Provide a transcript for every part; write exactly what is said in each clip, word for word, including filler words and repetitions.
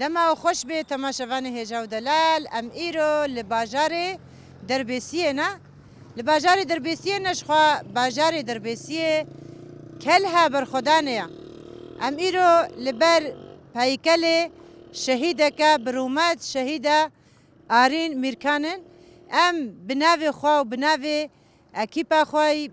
Dema we xweş bê temaşevanê hêja û delal. Em îro li bajarê Derbêsiyê ne. Li bajarê Derbêsiyê ne, jixwe bajarê Derbêsiyê kelha berxwedanê ye. Em îro li ber peykelê şehîdeke birûmet, şehîde Arîn Mîrkan in. Em bi navê xwe û bi navê ekîpa xwe yî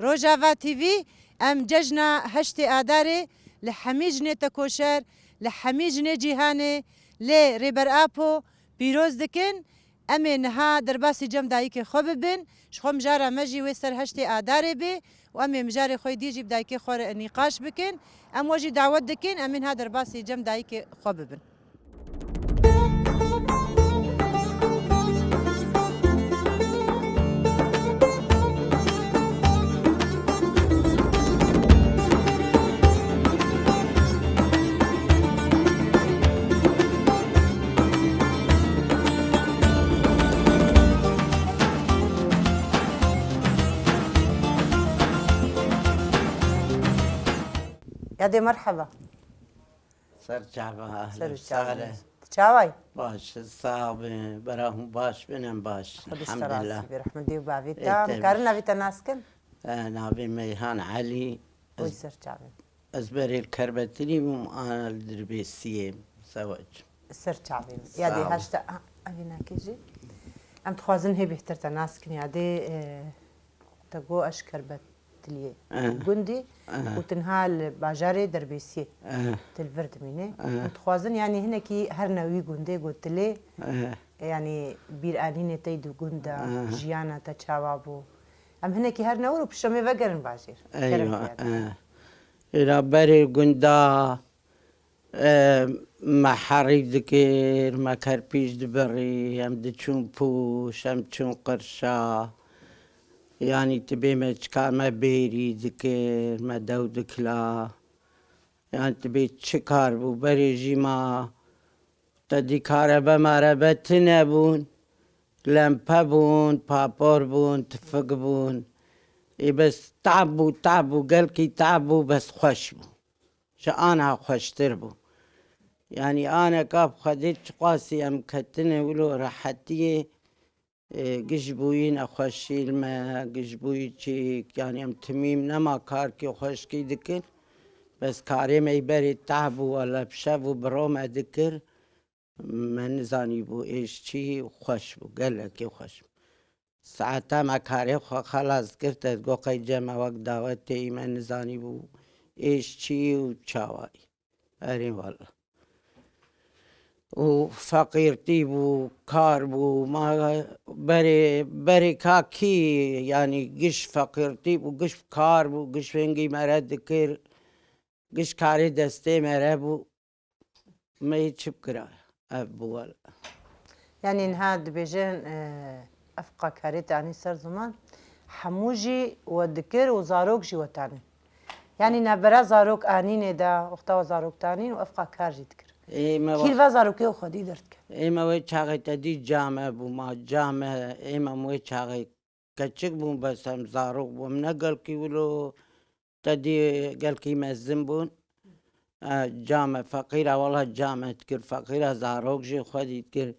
Rojava T V, em cejna heştê Adarê li hemî jinê tekoşer, li hemî jinê cîhanê, lê Rêber Apo pîroz dikin. Em ê niha derbasî cem dayikê xwe bibin. Ji xwe mijara me jî wê ser heştê Adarê bê û em ê mijarê xwe yî dî jî bi dayikê xwe re nîqaş bikin. Em we jî dawet dikin, em ê niha derbasî cem dayikê xwe bibin. Yadê merheba. Ser çava, Ser û çava. Sare. Çaway? Baş, sağ bin, bera hûn baş bin, em baş. Xwedî Elhamdulillah. Serasî be, rehmetê û bavê Ê, te. Em tebî. Karin navê te nas kin? E, navê Meyhan Elî. Oy Ez, ser çavê. Ez berê li Kerbetilî bûm, ana li Dirbêsiyê, Sewac. Ser çavê. Sağ Yadê ol. Heşte, ha, evî nekê jî. Em dixwazin hê bêhtir te nas kin, yadê, e, Te got ez ji Kerbetiliyê. Eh. Gundî Eh. û tu niha li bajarê Derbêsiyê. Eh. Tu li vir dimînî. Eh. Em dixwazin, yanî hinekî her newî gundê got tu lê, Eh. yanî bîranînê te yî di gund de, Eh. jiyana te çawa bû. Em hinekî her newir û piştre em ê vegerin bajêr. Eywa, Kerem eh. Êra berê gunda, E, me herî dikir, me kerpîç dibirî, em diçûn pûş, em çûn qirşa. Yanî tibê me çika me bêrî dikir, me dew dikila. Yanî tibê çi kar bû, berê jî ma te dî karebe merebe tune bûn, lempe bûn, papor bûn, tifik bûn. Ê bes tab bû, tab bû, gelkî tab bû, bes xweş bû. Ji ana xweştir bû. Yanî aneka bi Xwedê çiqasî em ketine wilo rehetiyê, e, giş bûyî nexweşî li me, giş bûyî çîk, yanî em timîm nema karkê xweşkî dikin. Bes karê me yî berê tah bû, wele bi şev û bi ro me dikir. Me nizanîbû êş çi, xweş bû, gelekî xweş bû. Saeta me karê xwe xelas kir, te digot qey cem e wek dawetê yî, me nizanîbû êş çi û çawa yî. Erê wele. Û feqîrtî bû, kar bû, ma berê, berê ka kî, yanî giş feqîrtî bû, giş kar bû, giş vengî me re dikir, giş karê destê me re bû. Me yê çi bikira? Ev bû wele. Yanî niha dibêjin, e, ev qakarê te anî ser ziman, hemû jî we dikir û zarok jî we tanîn. Yanî navbera zarok anînê de, wexta we zarok tanîn û ev qakar jî dikir. Ê, me Kî wa- li va zarokê û xwedî derdikir. Ê, me wê çaxê te dî came bû, ma came, ê, me wê çaxê keçik bûm, bes em zarok bûm. Ne gelkî wilo te dî gelkî mezin bûn. E, came feqîra, wela came dikir, feqîra zarok jî xwedî dikir.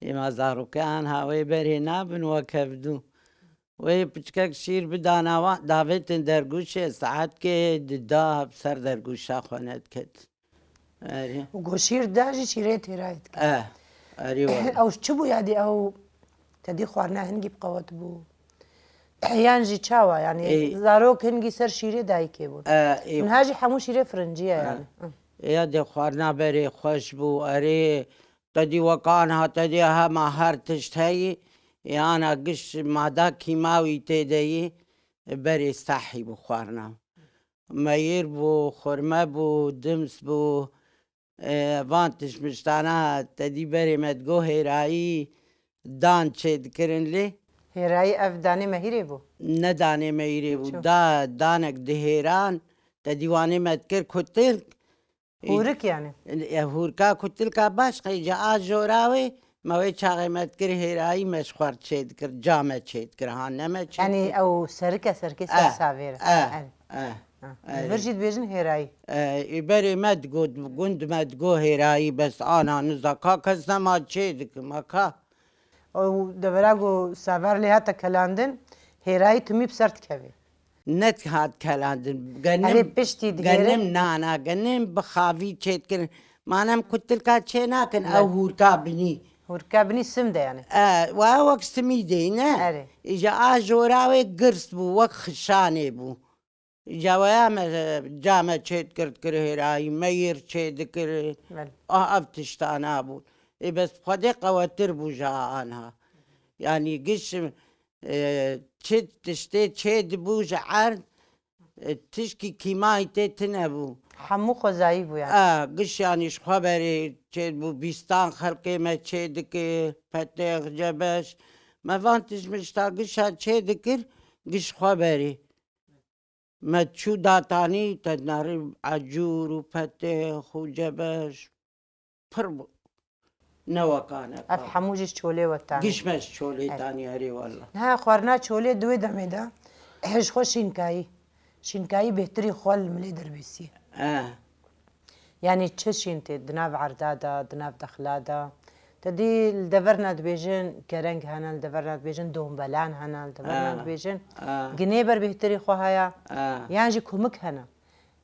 Ê ma zaroke anha wê berê nabin wek hevdû. Wê piçkek şîr bidana wan, davêtin dergûşê, saetkê dida bi ser dergûşa xwe nediket. Erê. Û ku şîr da jî şîrê têrayê dike. Eh, erê wele. Ew çi bû yadî ew te dî xwarina hingî bi qewet bû? Yan jî çawa? Yanî Ê. zarok hingî ser şîrê dayikê bûn. Eh, ê. Niha jî hemû şîrê firincî ye Eh. yanî. Hı. Ê, yadê xwarina berê xweş bû, erê, te dî wek aniha, te dî hema her tişt heyî, ê, ana giş mada kîmawî tê de yî, berê sehî bû xwarina. Meyir bû, xurme bû, dims bû, e, van tişmiştana te dî berê me digo hêrayî dan çê dikirin lê. Hêrayî ev danê mehîrê bû? Ne danê mehîrê bû. Ço? Da, danek dihêran, te dî wanê me dikir kutilk. Hûrik yani? E, hûrika kutilka baş qey ca a jora wê, me wê çaxê me dikir hêrayî me ji xwar çê dikir, ca me çê dikir, ha ne me çê Yani dikir. Ew serike serikê ser Eh, savêre. eh, Yani. eh. Ha. Erê. Li vir jî dibêjin Hêrayî. E, ê berê me digot, gund me digot Hêrayî, bes ana niza ka kes nema çê dikim, a ka. Û devera ku Saver lê hate kelandin, Hêrayî timî bi ser dikevê. Net hat kelandin. Genim, Erê piştî digêrin. Genim nana, genim bi xavî çêdikirin. Manem kutilka çê nakin, ew hûrka binî. Hûrka binî sim de yani. E, wa wek simîdê ne? Erê. Îja a jora wê girs bû, wek xişanê bû. Îja waya me, ca me çêdikir, dikir Hêrayî, me yêr çêdikir. Belê. Ah, ev tiştana bû. Ê bes Xwedê qewetir bû ji anha. Yani giş, e, çi tiştê çê dibû ji erd, e, tişkî kîmayî tê tine bû. Hemû xwezayî bû yani. A, giş yani ji xwe berê çê dibû, bîstan xelkê me çê dikir, petêx, cebeş. Me van tişt mişta gişa çê dikir, giş xwe berê. Me çû datanî, te narî ecûr û petêx û cebeş. Pir bû. Ne wekane. Ev hemû jî ji çolê we tanî. Giş me ji çolê tanî, erê wela. Niha xwarina çolê di wê demê de ji xwe şînkayî. Şînkayî bêhtirî xwe li milê derbêsiyê. E. Yani çi şîn tê di nav erda de, di nav dexla de. Te dî li deverna dibêjin kereng hene, li deverna dibêjin dombelan hene, li deverna dibêjin ginê ber bêhtirî xwe heye. Yan jî kumik hene.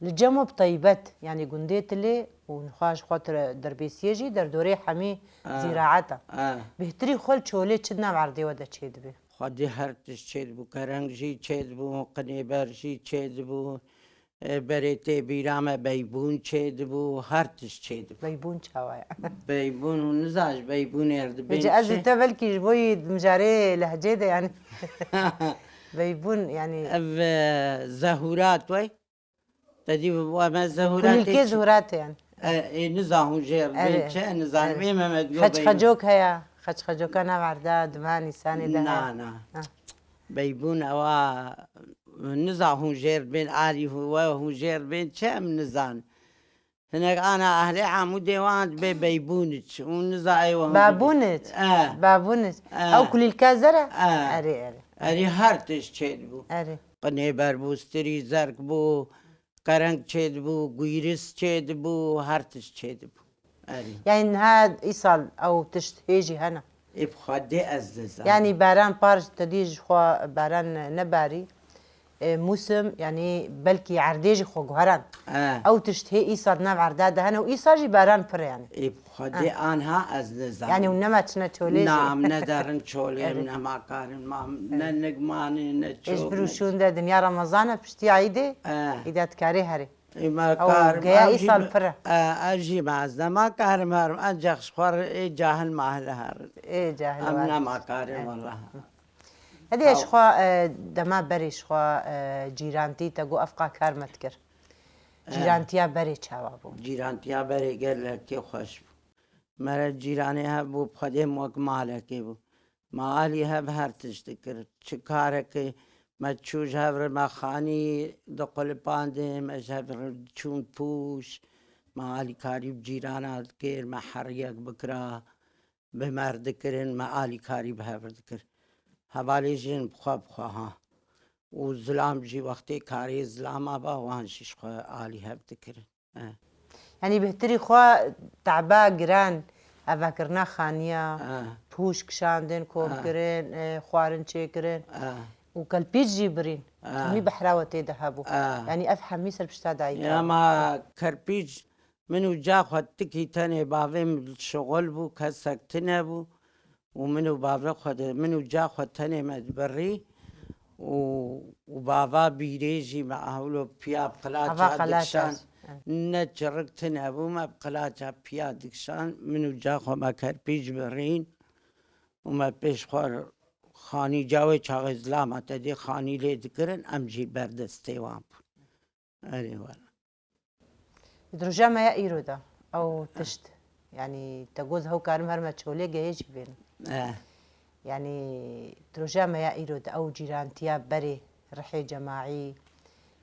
Li cem we bi teybet, yanî gundê Tilê û nixwe ji xwe tire derbêsiyê jî derdorê hemî zîraeta. Bêhtirî xwe li çolê çi di nav erdê we de çêdibe? Xwedî her tişt çêdibû, kereng jî çêdibû, qinêber jî çêdibû, e, berê tê bîra me beybûn çêdibû, her tişt çêdibû. Beybûn çawa ye? Beybûn û niza ji beybûnê re dibên. Vêce ez û te belkî ji bo yî mijarê lehcê de yani. Beybûn yani. Ev, e, zehûrat wey. Te dî bi me zehûratê Kulîlkê çi? Zehûratê yan. E, ê, niza hûn jê re dibên çi? Nizanim ê me me digo. Xeç xecok heye. Xeç xecoka nav erda, di van Nîsanê de heye. Na, na. Ha. Beybûn ewa niza hûn jê re dibên, alî hû-, we hûn jê re dibên çi em nizan. Hinek ana ehlê Amûdê wan dibê beybûniç. Hûn niza ê we hûn dibê. Babûniç. E. Babûniç. E. Ew kulîlka zer e? E. Erê, erê. Erê her tişt çêdibû. Erê. Qinêber bû, stirî zerk bû, kereng çêdibû, guîris çêdibû, her tişt çêdibû. Erê. Yani niha îsal ew tişt hê jî hene. Ê bi Xwedê ez dizanim. Yani baran par te dî ji xwe baran nebarî. E, mûsim, yani belkî erdê jî xwe guherand. E. Ew tişt hê îsal di nav erda de hene û îsal jî baran pir e yani. Ê bi Xwedê anha ez nizanim. Yani hûn nema çine çolê jî? Na, em nederin çolê, em nema karin, ma ne nigmanê, ne çok. Ê ji bir û şûn de dinya Remezan e, piştî Eîdê, îda dikarê herê. Ê me karim, geya îsal pir e. E, ez jî me ez nema karim herim, ancak ji xwe re ê cahil mahil herin. Ê cahil. Em nema karin, wela. Hedi ji xwe, e, dema berê ji xwe, e, cîrantî te got ev qa kar me dikir. E. Cîrantiya berê çawa bû? Cîrantiya berê gelekê xweş bû. Mere cîranê hev bû, bi Xwedê wek malekê bû. Me alî hev her tişt dikir. Çi karekê me çû ji hev re me xanî diqulipandin, me ji hev re çûn pûş. Me alîkarî bi cîrana dikir, me heriyek bikira. Bi me re dikirin, me alîkarî bi hev re dikir. Hevalê jin bi xwe bi xwe ha. Û zilam jî wextê karê zilama ba, wan jî ji xwe alî hev dikirin. E. Yanî bêhtirî xwe teba giran, evakirina xaniya, pûş kişandin, komkirin, e, xwarin çêkirin. E. Û kelpîç jî birîn. E. Hemî behra we tê de hebû. E. Yanî ev hemî ser pişta dayika. Ya ma kerpîç Min û ca xwe tikî tenê bavê min şixul bû, kesek tune bû û min û bavê xwe de, min û ca xwe tenê me dibirî û, û bava bîrê jî me ewlo piya bi qilaça dikişan. Ne çirik tune bû, me bi qilaça piya dikişan, min û ca xwe me kerpîç birîn û me pêş xwe xanî cawê çaxê zilama te dê xanî lê dikirin, em jî ber destê wan bûn. Erê were. Di roja me ya îro de ew tişt, yanî te got, ew karim her me çolê gehê jî bênim. Eh. Yanî di roja me ya îro de ew cîrantiya berê, rihê cemaî,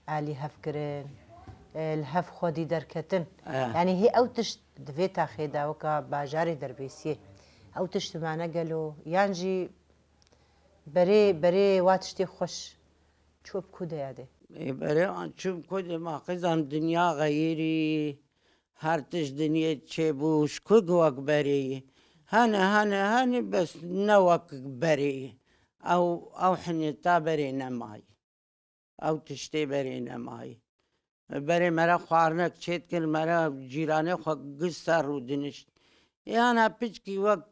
alî hev kirin, e, li hev xwedî derketin. Eh. Yanî hê ew tişt di vê taxê de weka bajarê Derbêsiyê, ew tişt mane gelo, yan jî berê, berê wa tiştê xweş çû bi ku de yadê? Ê berê an çûm ku dê ma qizan dinya xeyirî, her tişt dinyê çêbû, ji ku wek berê yî. Hene, hene, hene, bes ne wek berê yî. Ew, ew hinê ta berê nemayî. Ew tiştê berê nemayî. Berê me re xwarinek çêdikir, me re cîranê xwe giş ser rû dinişt. Yana piçkî wek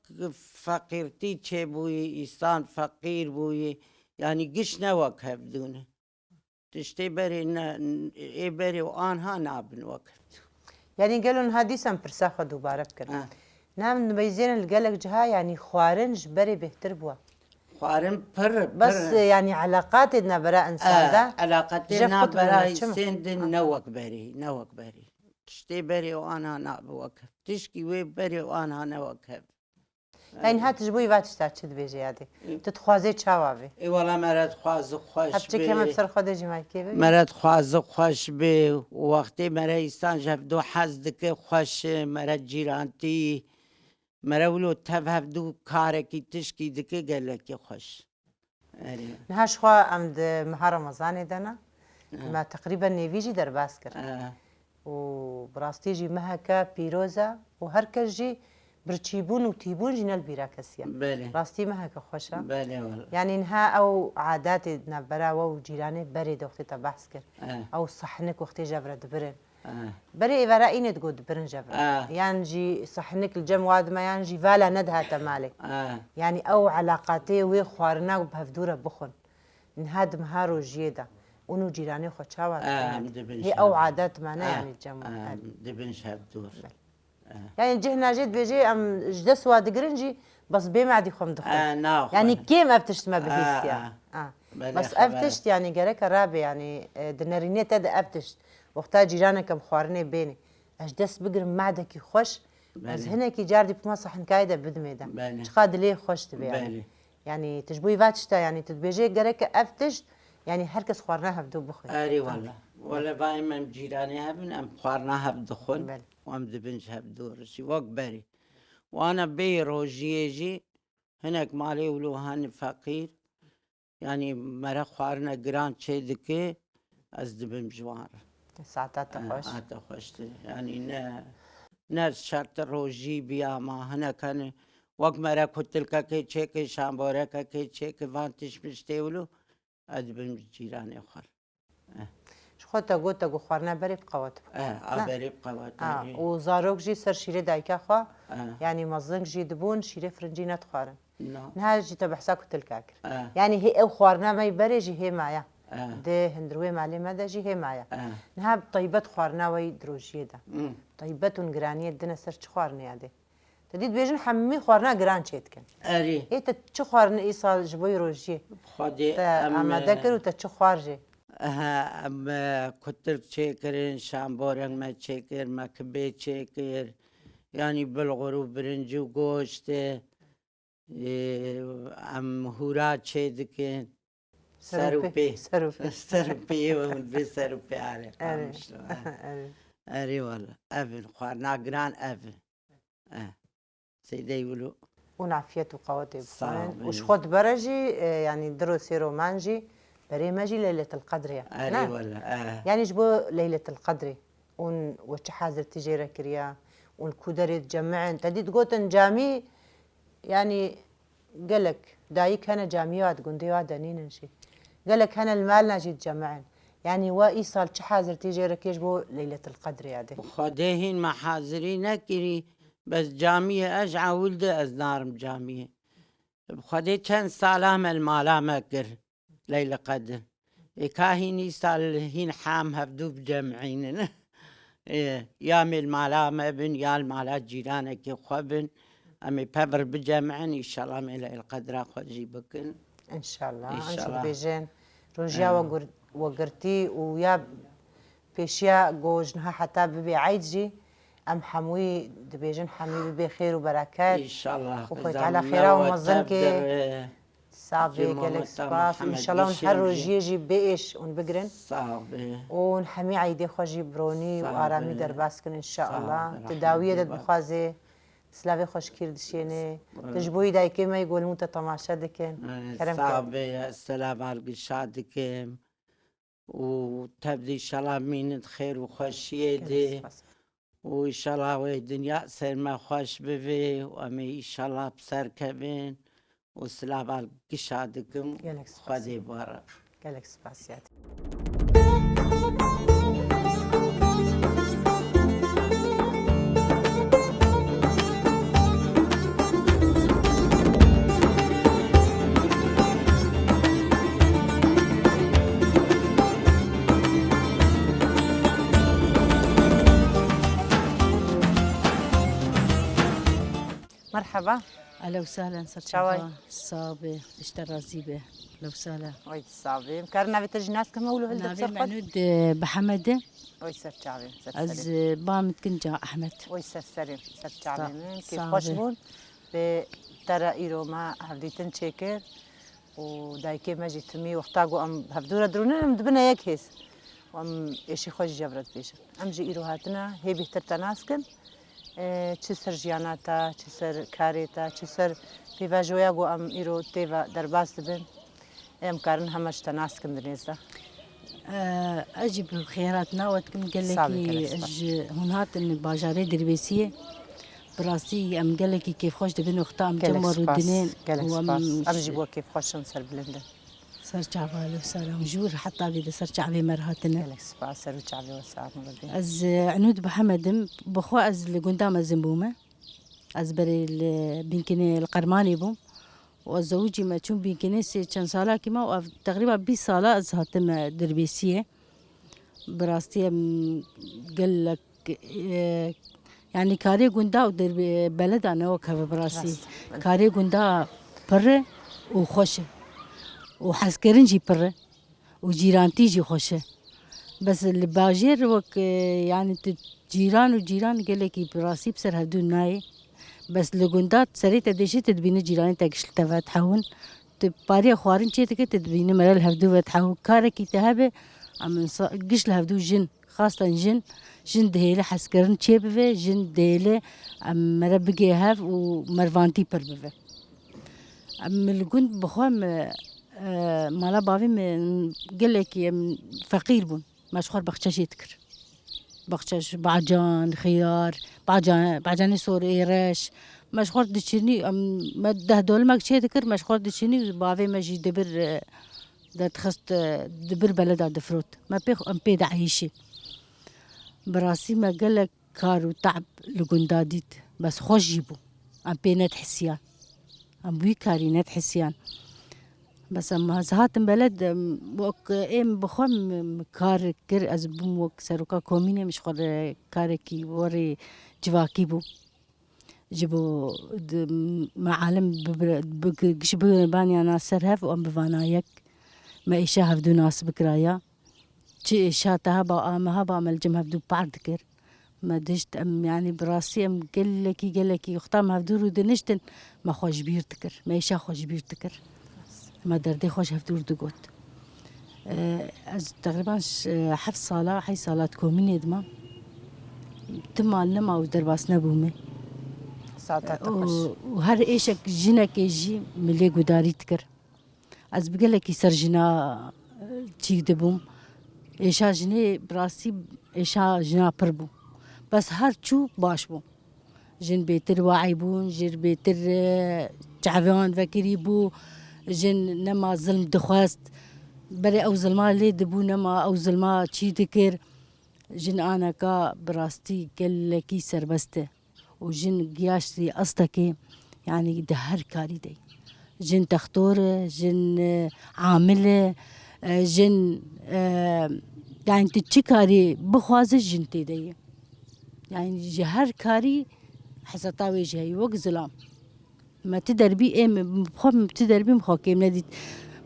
feqîrtî çêbûyî, îsan feqîr bûyî. Yanî giş ne wek hevdû ne. Tiştê berê ne, ê berê û anha nabin wek hevdû. Yanî gelo niha dîsan pirsa xwe dubare bikin. Ha. Niha min dibeyzênin li gelek ciha, yanî xwarin ji berê bêhtir bûye. Xwarin pir, Bes, pir. e, yanî eleqatê di navbera insan de, Eh, eleqatê jef qut navbera bûne, çi mi? Însên de ne wek berê, ne wek berê. Tiştê berê û ana nabe wek hev. Tişkî wê berê û ana ne wek hev. Yanî niha tu ji bo îva tişta çi dibêje yadê? Ê. Tu dixwazê çawa bê? Ê wala me re dixwazi xweş Hep çi keme bê. bi ser xwe de jî maykê bê? Me re dixwazi xweş bê. Wextê me re îsan ji hevdû hez dike xweş e, me re cîrantî. Me re wilo tev hevdû karekî tişkî dike gelekî xweş. Erê. Niha ji xwe em di meha Remezanê de ne. Ha. Me teqrîben nêvî jî derbas kir. Ha. Û bi rastî jî meheke pîroz e û her kes jî birçîbûn û tîbûn jî ne li bîra kesî ye. Belê. Rastî meheke xweş e. Belê wele. Yanî niha ew adatê di navbera we û cîranê berê de wextê te behs kir. Eh. Ew sahnik wextê ji hev re dibirin. Eh. Berê êvara înê digot dibirin ji hev re. Eh. Yan jî sahnik li cem wa dime yan jî vala nedihate malê. Eh. Yanî ew eleqatê wê xwarina bi hevdû re bixwin. Niha di meha rojiyê de ûn û cîranê xwe çawa Eh, dikin? em dibin Hê ji ew hev. adet mane Eh, yanî cem em Erê. dibin ji hev dûr. Belê. Eh. Yanî cihna jê dibêje em ji dest wa digirin jî bes bê me edî xwe em dixwin. Eh, naxwin. Yanî kêm ev tişt me Eh, bihîstiya. eh. Ah. Belê Bes ev xebere. tişt yanî gereke rabe yanî e, di nerînê te de ev tişt. Wexta cîraneke em xwarinê bênê. Ez ji dest bigirim madekî xweş. Ez Belê. hinekî car dî pima sahinkayê de bidimê de. Belê. Çiqa dilê xweş dibe yanî. Belê. Yanî tu ji bo îva tişta yanî tu dibêjê gereke ev tişt yanî her kes xwarina hevdû bixwe. Erê wele. Wele va em, em cîranê hev in, em xwarina hev dixwin. Belê. Û em dibin ji hev dûr jî wek berî. Wana bê rojiyê jî hinek malê wilo hene feqîr. Yanî me re xwarine giran çê dike, ez dibim ji wan re. Saeta te Eh, xweş. Saeta xweş de. Yanî ne, ne şert rojî biya ma hinek hene. Wek me re kutilkekê çêke, şamborekekê çêke, van tişt miştê wilo, ez dibim ji cîranê xwe re. Eh. Ji xwe te got te got xwarina berê bi qewet bû. Eh, a Ne? berê bi qewet, Ah, eh. û zarok jî ser şîrê dayika xwe, Eh. yanî mezin jî dibûn, şîrê firincî nedixwarin. Na. Niha jî te behsa kutilka kir. Eh. Yanî hê ew xwarina me yî berê jî hê maya. Eh. Di hundirwê malê me de jî hê maya. Eh. Niha taybet xwarina we yî di rojiyê de. Hmm. Taybet û giraniyê dine ser çi xwarinê ya dê? Te dî dibêjin hemî xwarina giran çê dikin. Erê. Ê te çi xwarinê îsal ji bo yî rojiyê Xwedê te em, amade e, kir û te çi xwar jê? Ehe, em, e, kutirk çêkirin, şamborek me çêkir, me kibê çêkir. Yanî bilxur û birinc û goşt, e, em hûra çê dikin. Ser û pê. Ser û pê. Ser û pê, hûn bê ser û pê alê Erê. qamişlo, eh. Erê. Erê wala. Ev in, xwarina giran ev in. Eh. Seydey wilo. Û nafiyet û qewetê Sağ bixwin. ol. Û ji xwe dibere jî, e, yanî diro sêro man jî, berê me jî Leyletil Qedrê ye. Erê Ne? wala, eh. Yanî ji bo Leyletil Qedrê. Ûn we çi hazirtî jê re kiriya? Ûn ku derê dicemi'in? Te dî digotin camî, yanî gelek dayik hene camî wa di gundê wa de nînin jî. Gelek hene li malna jî dicemi'in. Yanî we îsal çi hazirtî jê re kê ji bo Leyletil Qedrê ya dê? Bi Xwedê hîn me hazirî nekirî, bes camiyê ez ewil de ez narim camiyê. Bi Xwedê çend sala me li mala me kir. Leyli Qedr. Ê ka hîn îsal hîn hem hevdû bicem'înin. Ê, ya mêl mala me bin, ya li mala cîranekî xwe bin. Em ê pevir bicem'in, înşallah em ê Leyli Qedra xwe jî bikin. Înşallah. Înşallah. Em jî dibêjin, rojiya Em. we gur-, we girtî û ya pêşiya ku ji niha heta bibe eyd jî, em hemûyî dibêjin hemî bibe xêr û bereket. Înşallah. Û Xwedê Teala xêra û mezin ke. Sax be, gelek spas. Înşallah hûn her rojiyê jî bê êş hûn bigirin. Sax be. Û hûn hemî eydê xwe jî bi ronî û aramî derbas kin înşallah. Tu dawiyê de dixwazê. Silavê xweşkî dişêne. Tu ji bo wî dayikê me yê ku li hûn te temaşe dikin. Kerem ke. Sax be, selam algişa dikim. û tev de înşallah mînin xêr û xweşiyê de. Gelek spas. Û înşallah wê dinya ser me xweş bivê û em ê înşallah bi ser kevin û silava gişa dikim. Gelek spas. Xwedê barak. Gelek spas ya. Merheba. Ehlen we sehlen, ser çava. Çaway? Sax be, ji te razî be. Ehlen we sehlen. Oy, sax be. Em karin navê te jî nas kim, ewlo hilde ser xwe? Navê min Enûd, e, Bihemed e. Oy, ser çavê, ser serê. Ez, e, ba min dikin Ca Ehmed. Oy, ser serê, ser çavê min. Kêf xweş bûn. Bi te re îro me hevdîtin çêkir. Û dayikê me jî timî wexta ku em hevdû re dirûnin, em dibine yek hêz. Û em êşî xwe jî ji hev re dibêjin. Em jî îro hatine hê bêhtir te nas kin. E, çi ser jiyana te, çi ser karê te, çi ser pêvajoya ku em îro tê ve derbas dibin. Em karin heme ji te nas kin di nêz de. E, ez jî bi xêr hatina we dikim. Gelekî spas. Ji hûn hatin bajarê Dirbêsiyê. Bi rastî em gelekî kêfxweş dibin wexta em cem we rûdinên. Gelek spas. Em jî bo kêfxweş in, serbilind in. Ser çava, ehlen we sehlen. Ji wir heta vê de ser çavê me re hatine. Gelek spas, ser û çavê we sax in. Ez, e, Enûd Bihemed im. Bi xwe ez li gunda mezin bûme. Ez berê li Bînkinê li Qermanê bûm. Û ez zewicî me çûm Bînkinê sê çend salakî me û ev teqrîba bîst sala ez hatime Dirbêsiyê. Bi rastî em gelek, e, yanî karê gunda û derbê beleda ne wek hev e bi rastî. Rast. Karê gunda pir e û xweş e. Û hezkirin jî pir e. Û cîrantî jî xweş e. Bes li bajêr wek, e, yanî tu cîran û cîran gelekî bi rastî bi ser hevdû nayê. Bes li gunda serê te dêşê tu dibînî cîranê te giş li te vedihewin. Tu pariya xwarin çê dike, tu dibînî mere li hevdû vedihewin. Karekî te hebe, em insa-, giş li hevdû jin, xastan jin, jin dihêle hezkirin çê bive, jin dihêle em mere bigê hev û mervantî pir bive. Em li gund bi xwe em, e, mala bavê min gelekî em feqîr bûn. Me ji xwe re baxçe çê dikir. Baxçe ji bacan, xiyar, bacan, bacanê sor ê reş. Me ji xwe re diçînî, em, me deh dolimek çê dikir, me ji xwe re diçînî, bavê me jî dibir, e, derdixist, e, dibir beleda difirot. Me pê, em pê dieyîşî. Bi rastî me gelek kar û te'b li gunda dît. Bes xweş jî bû. Em pê nedihisiyan. Em bi wî karî nedihisiyan. Bes em ez hatim beled, em, wek êm bi xwe m-, m-, kar kir, ez bûm wek seroka komînê, min ji xwe re karekî werê civakî bû. Ji bo di, me alim bibire, bi, giş bibaniya nas ser hev û em bivana yek. Me êşa hevdû nas bikiraya. Çi êşa te heba, a me heba, me li cem hevdû par dikir. Me dişt, em, yanî bi rastî em gelekî, gelekî wexta me hevdû rû diniştin, me xwe ji bîr dikir. Me êşa xwe ji bîr dikir. Me derdê xwe ji hevdû rû digot. E, ez teqrîban ş-, e, heft sala, heyş sala di komînê de mam. Ti mal nema û derbas nebûme. Saeta te xweş. Û, û her êşek jinekê jî min lê gudarî dikir. Ez bi gelekî ser jina, e, çîk dibûm. Êşa jinê bi rastî êşa jina pir bû. Bes her çû baş bû. Jin bêtir waî bûn, jin bêtir, e, çavan vekirî bû, jin nema zilm dixwest. Berê ew zilma lê dibû, nema ew zilma çî dikir. Jin aneka bi rastî gelekî serbest e. Û jin giyaştî astekê, yanî di her karî de. Jin textor e, jin, e, amil e, e, jin, e, yanî tu çi karî bixwaze jin tê de ye. Yanî ji her karî heseta wê jî heye, wek zilam. Me ti derbî êm, xwe ti derbî min xwe kêm nedît.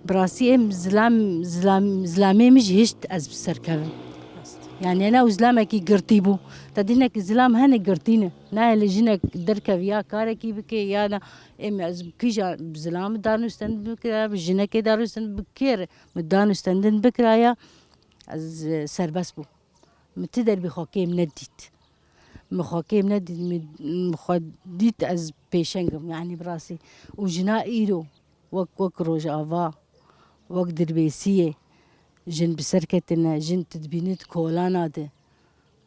Bi rastî êm zilam, zilam, zilamê min jî hişt ez bi ser kevim. Rast. Yanî ne ew zilamekî girtî bû. Te dî hinekî zilam hene girtî ne. Nayê li jinek derkevî ya karekî bike ya ne. Êm ez bi kîja bi zilam danûstendin bikiraya, bi jinekê danûstendin bi kê re min danûstendin bikiraya, ez, e, serbest bûm. Min ti derbî xwe kêm nedît. Min xwe kêm nedît, min, min xwe dît ez pêşeng im, yanî bi rastî. Û jina îro, wek, wek Rojava, wek Dirbêsiyê, Jin bi ser ketine, jin tu dibînî di kolana de,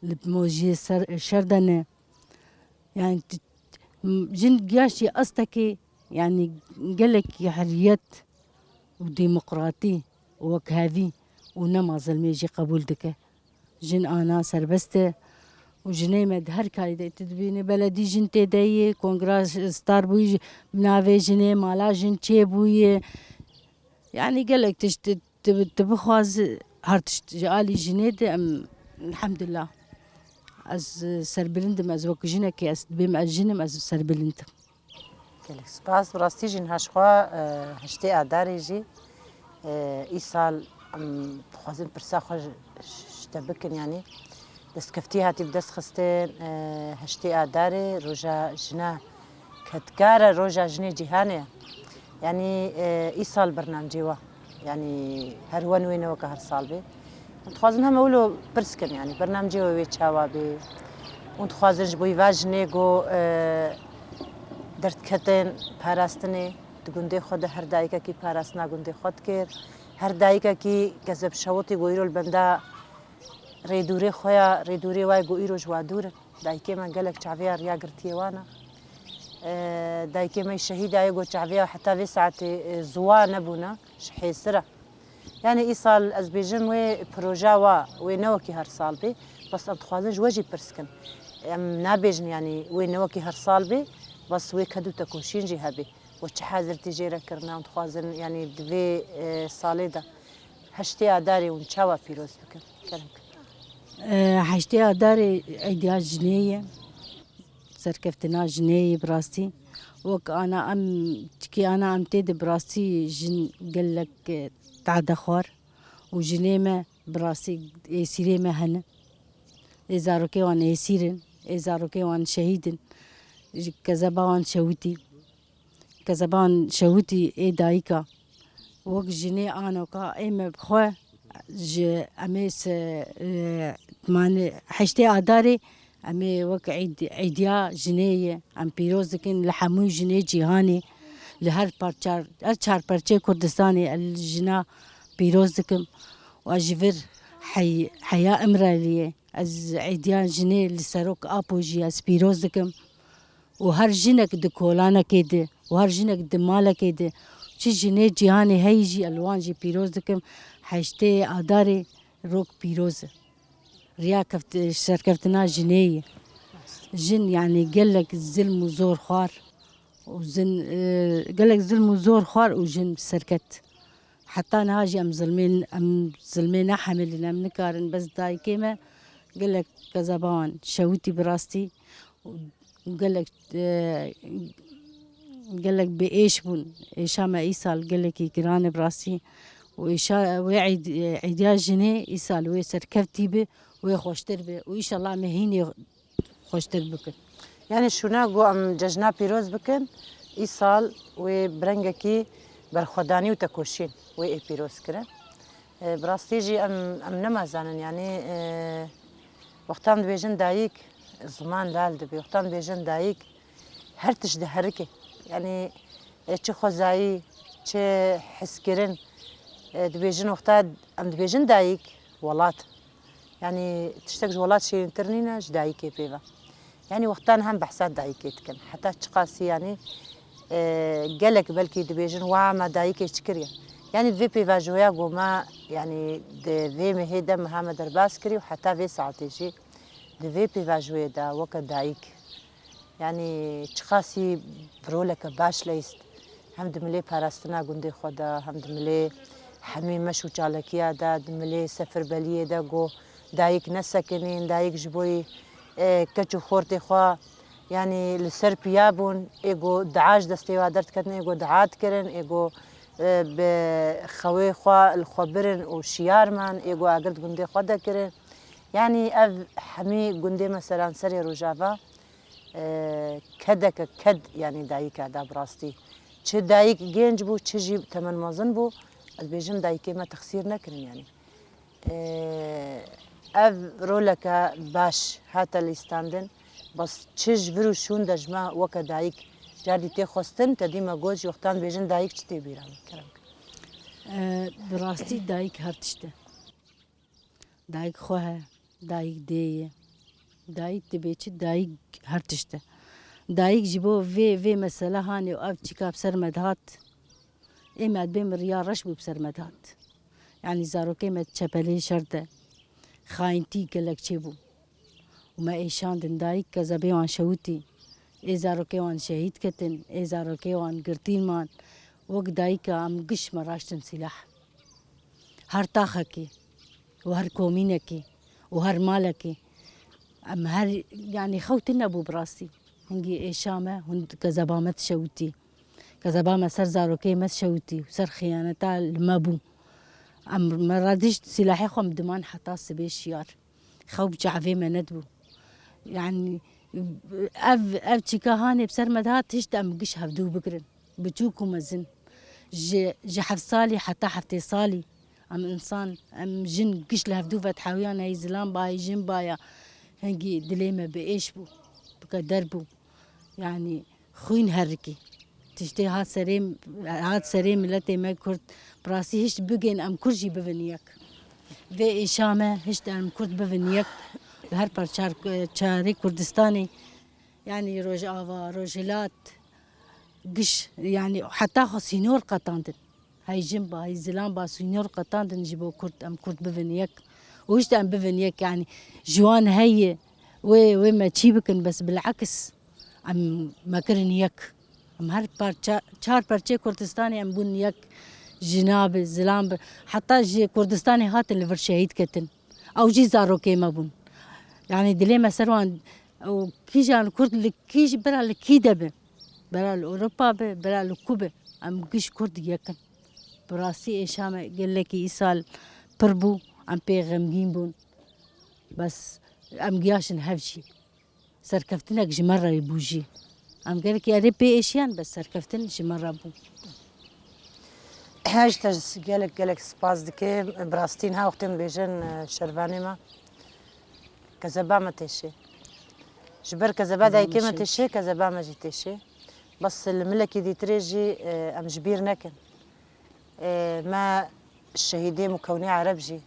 li mojiyê ser, şer de ne. Yani tu, m-, jin giyaşî astekê, yani gelek heriyet û demokratî û wekhevî û nema zilmê jî qebûl dike. Jin ana serbest e û jinê me di her karî de tu dibînî beledî jin tê de yê, kongra star bûyî, navê jinê, mala jin çêbûyî. Yani gelek tişt tu, tu, tu bixwaz her tişt ji alî jinê de em elhamdulillah. Ez serbilind im, ez wek jinekê ez dibêm ez jin im, ez serbilind im. Gelek spas. Bi rastî jî niha ji xwe, e, heştê Adarê jî, e, îsal em dixwazin pirsa xwe ji, ji te bikin, yanî destkeftî hatî bi dest xistin, e, heştê Adarê roja jina kedkar e, roja jinê cîhanê ye. Yanî, e, îsal bernamcê wa. Yanî her wen wê ne weke her sal bê. Hûn dixwazin heme wilo pirs kin, yanî bernamcê we wê çawa bê? Hûn dixwazin ji bo va jinê ku, e, derdketin parastinê, di gundê xwe de her dayikekî parastina gundê xwe dikir. Her dayikekî kezeb şewitî ku îro li benda rêdûrê xwe ya, rêdûrê wayê ku îro ji wa dûr in. Dayikê me gelek çaviya riya girtiyê wan e. E, dayikê me şehîd ayê ku çaviya heta vê saetê, e, ziwa nebûne, ji hêsir e. Yani îsal ez bêjim wê proja wa, wê ne wekî her sal bê, bes em dixwazin ji we jî pirs kin. Em nabêjin yani wê ne wekî her sal bê, bes wê ked û tekoşîn jî hebê. We çi hazirtî jê re kirine, em dixwazin yani di vê, e, salê de heştê Adarê hûn çawa pîroz bikin? Kerem kin. E, heştê Adarê Eydiya Jinê ye. Serkeftina jinê yê bi rastî. Wek ana em, tikî ana em tê de bi rastî jin gelek, e, tade xwar û jinê me bi rastî êsîrê me hene. Ê zarokê wan êsîr in, ê zarokê wan şehîd in. Ji kezeba wan şewitî. Kezeba wan şewitî ê dayika. Wek jinê anoka ê me bi xwe ji em ê se, e, mane heştê Adarê em ê wek îd-, îdiya jinê ye. Em pîroz dikin li hemû jinê cîhanê, li her parça, her çar perçê Kurdistanê ez jina pîroz dikim. Û ez ji vir hey-, heya Îmraliyê, ez îdiya jinê li Serok Apo jî ez pîroz dikim. Û her jinek di kolanekê de û her jinek di malekê de, çi jinê cîhanê heyî jî, ez li wan jî pîroz dikim. Heştê Adarê rok pîroz e. Riya keft-, serkeftina jinê ye. Jin, yani gelek zilm û zor xwar û zin, e, gelek zilm û zor xwar û jin serket. Heta niha jî em zilmê, em zilmê nehemilin, em nikarin, bes dayikê me gelek kezeba wan şewitî bi rastî û gelek, e, gelek bi êş bûn. Êşa me îsal gelekî giran e bi rastî û êşa wê îd-, îdiya jinê îsal wê serkevtî bi, wê xweştir bi û îşallah em ê hînê xweştir bikin. Yani şûna ku em cejna pîroz bikin, îsal wê bi rengekî berxwedanî û tekoşîn wê ê pîroz kirin. E, bi rastî jî em, em nema zanin, yani, e, wexta em dibêjin dayik, ziman lal dibe. Wexta em dibêjin dayik, her tişt diherike. Yani, e, çi xwezayî, çi hezkirin, e, dibêjin wexta em dibêjin dayik, welat. Yani tiştek ji welat şêrîntir nîne, ji dayikê pê ve. Yani wextan hem behsa dayikê dikin. Heta çiqasî yani, e, gelek belkî dibêjin, "Wa me dayikê çi kiriye?" Yani di vê pêvajoya ku me, yani di vê mehê de me hame derbas kirî û heta vê saetê jî di vê pêvajoyê de weke dayik, yani çiqasî bi roleke baş leyst, hem di milê parastina gundê xwe de, hem di milê hemî meş û çalekiya de, di milê sefirbeliyê de ku dayik nesekinîn, dayik ji bo yî, e, keç û xortê xwe, yanî li ser piya bûn, ê ku dua ji destê wa derdiketin, ê ku dua dikirin, ê ku, e, bi xewê xwe li xwe birin û şiyar man, ê ku agir di gundê xwe de kirin. Yanî ev hemî gundê me seranserê Rojava, e, kedeke ked, yanî dayika da bi rastî. Çi dayik genc bû, çi jî temen mezin bû, ez bêjim dayikê me texsîr nekirin yanî. E, ev roleke baş hate lîstandin, bes çi ji vir û şûn de ji me weke dayik cardî tê xwestin, te dî me got, ji wextan dibêjin dayik çi tê bîra min, kerem kir. E, bi rastî dayik her tişt e. Dayik xwe he, dayik dê ye. Dayik dibê çi? Dayik her tişt e. Dayik ji bo vê, vê mesele hanê û ev çîka bi ser me dihat, ê me dibê min riya reş bû bi ser me dihat. Yanî zarokê me çepelê şer de, xayintî gelek çêbû. Û me êşandin dayik kezebê wan şewitî. Ê zarokê wan şehîd ketin, ê zarokê wan girtîn man. Wek dayika em giş me raştin sîlah. Her taxekê û her komînekê û her malekê. Em her, yanî xew tune bû bi rastî. Hingî êşa me hûn kezeba me dişewitî. Kezeba me ser zarokê me dişewitî û ser xiyaneta li me bû. Em me radişt sîlahê xwe em diman heta sibê şiyar. Xew bi çavê me nedibû. Yanî ev, ev çîka hanê bi ser me dihat, tişt em giş hevdû bigirin. Biçûk û mezin. Ji, ji heft salî heta heftê salî. Em însan, em jin giş li hevdû vedihewiyane, hey zilam ba, hey jin ba ya. Hingî dilê me bi êş bû, bi keder bû. Yanî xwîn herikî. Tiştê hat serê, hat serê miletê me Kurd. Bi rastî hişt bigên em Kurd jî bivin yek. Vê êşa me hişt em Kurd bivin yek. Li her parçar-, çarê Kurdistanê, yanî Rojava, Rojhilat, giş, yanî heta xwe sînor qetandin. Hey jin ba, hey zilam ba, sînor qetandin ji bo Kurd, em Kurd bivin yek. Û hişt em bivin yek, yanî ji wan heye, wê, wê me çî bikin, bes bil'eks em me kirin yek. Em her parça, çar perçê Kurdistanê em bûn yek, jina bi, zilam bi. Heta ji Kurdistanê hatin li vir şehîd ketin. Ew jî zarokê me bûn. Yanî dilê me ser wan, û kîjan Kurd li kî jî, bira li kî de bi. Bira li Ewropa bi, bira li ku bi. Em giş Kurd yek in. Bi rastî êşa me gelekî îsal pir bû, em pê xemgîn bûn. Bes em giyaşin hev jî. Serkeftinek ji me re bû jî. Em gelekî erê pê êşiyan, bes serkeftin ji me re bû. Her ji te gelek, gelek spas dikim. Bi rastî niha wextê em dibêjin, e, şervanê me, kezeba me têşê. Ji ber kezeba dayikê me têşê, kezeba me jî têşê. Bes li milekî dîtirê jî, e, em ji bîr nekin. E, me şehîdê Mûkewnê Ereb jî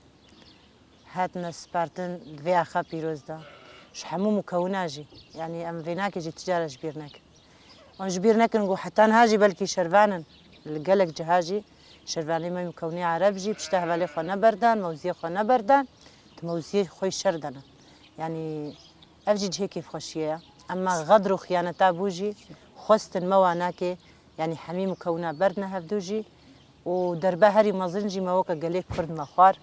hatine spartin di vê axa pîroz de. Ji hemû mûkewina jî, yanî em vê nakê jî ti cara ji bîr nekin. Wan ji bîr nekin ku heta niha jî belkî şervan in. Li gelek ciha jî şervanê me Mûkewnê Ereb jî pişta hevalê xwe neberdan, mewziyê xwe neberdan, di mewziyê xwe yî şer de ne. Yanî ev jî cihê kêfxweşiyê ye. Ema xedr û xiyaneta bû jî xwestin me wa nakê. Yanî hemî mûkewina berdine hevdû jî û derbe herî mezin jî me weke gelê Kurd me xwar.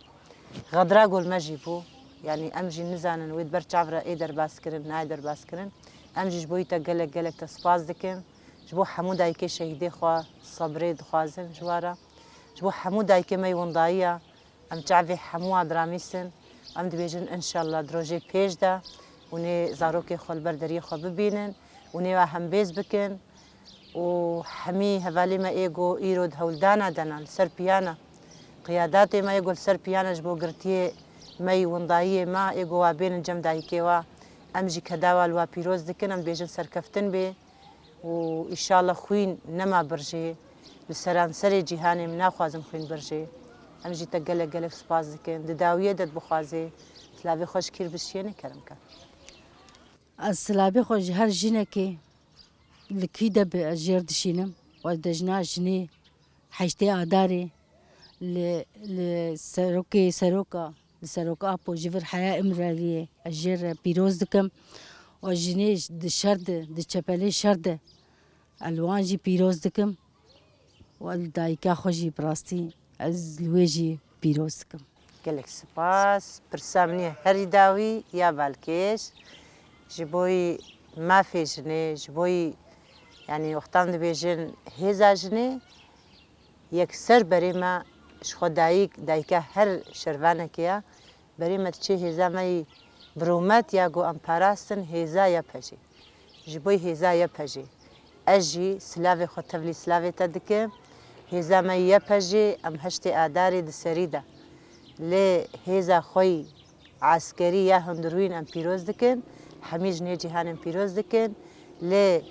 Xedra gol me jî bû. Yanî em jî nizanin wê di ber çav re ê derbas kirin, nayê derbas kirin. Em jî ji bo wî te gelek, gelek te spas dikin. Ji bo hemû dayikê şehîdê xwe sebrê dixwazin ji wan re. Ji bo hemû dayikê me yê windayiya, em çavê hemû wan diramîsin. Em dibêjin, înşallah di rojê pêş de hûn ê zarokê xwe li ber deriyê xwe bibînin, hûn ê wa hembêz bikin. Û hemî hevalê me ê ku îro di hewldana de ne, li ser piya ne, qiyadatê me ê ku li ser piya ne ji bo girtiyê me yî windayiyê me ê ku wa bênin cem dayikê wa, em jî keda wa li wa pîroz dikin, em dibêjin serkeftin bê û îşallah xwîn nema birjê, li seranserê cîhanê min naxwazin xwîn birjê. Em jî te gelek gelek spas dikin. Di dawiyê de dibixwazê silavê xwe ji kî re bişiyênî, kerem ke. Ez silavê xwe ji her jinekê li kî de bi ez jêr dişînim û ez dejna jinê heştê Adarê li, li serokê seroka, li serok Apo ji vir Heya Îmraliyê ez jê re pîroz dikim û jinê di şer de, di çepelê şer de ez li wan jî pîroz dikim û ez li dayika xwe jî bi rastî ez li wê jî pîroz dikim. Gelek spas. Pirsa min ê herî dawî ya balkêş ji bo yî mafê jinê, ji bo yî, yanî wextan dibêjin hêza jinê, yekser berê me ji xwe dayik, dayika her şervanekê ya, berê me diçê hêza me yî bi rûmet ya ku em parastin hêza Y P G. Ji bo hêza Y P G ez jî silavê xwe tevlî silavê te dikim. Hêza me Y P G em heştê Adarê di serî de lê hêza xwe yî eskerî ya hundirwîn em pîroz dikin. Hemî jinê cîhanê em pîroz dikin. Lê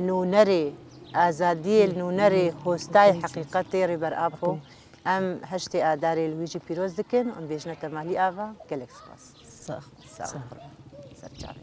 nûnerê azadiyê, li nûnerê hostayê heqîqetê Rêber Apo Em heştê Adarê li wî jî pîroz dikin û dibêjine te malî ava. Gelek spas. Sağ ol. Sağ ol. Sağ ol. Ser çavê.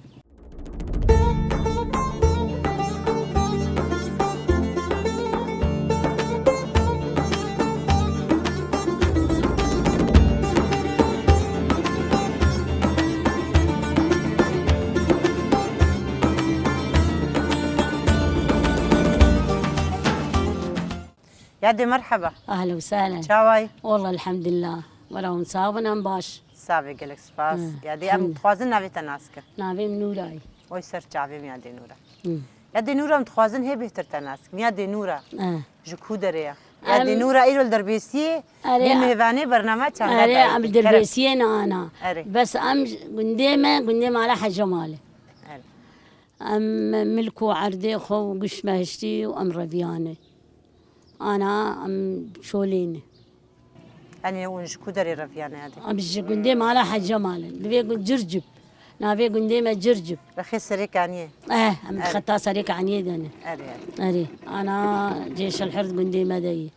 Yadê, merheba. Ahlen we sehlen. Çaway? Wallah, elhamdülillah. Wela hûn sax bin, em baş. Sax be, gelek spas. Hı, Yadê, em elhamdülillah. Dixwazin navê te nas kin. Navê min Nûra ye. Oy ser çavê min, Yadê Nûra. Hı. Yadê Nûra, em dixwazin hê bêhtir te nas kin. Yadê Nûra, Hı. ji ku derê ye? Yadê Em Nûra îro li Dirbêsiyê, Erê, bê mêvanê bernama Çanda Erê, Dayikê. Em li Kerem. Dirbêsiyê ne ana. Erê. Bes em ji gundê me, gundê mala Hecê Malê. Erê. Em milk û erdê xwe û giş me hiştî û em reviyane. Ana em Çolê ne. Yanî hûn ji ku derê reviyane Yadê? Em ji gundê mala Hecê Malê. Li vê gund Circib. Navê gundê me Circib. Rexê Serê Kaniyê. Eh, em Erê. Xeta Serê Kaniyê de ne. Erê, erê. Erê. Ana Cêşelhird gundê me de ye.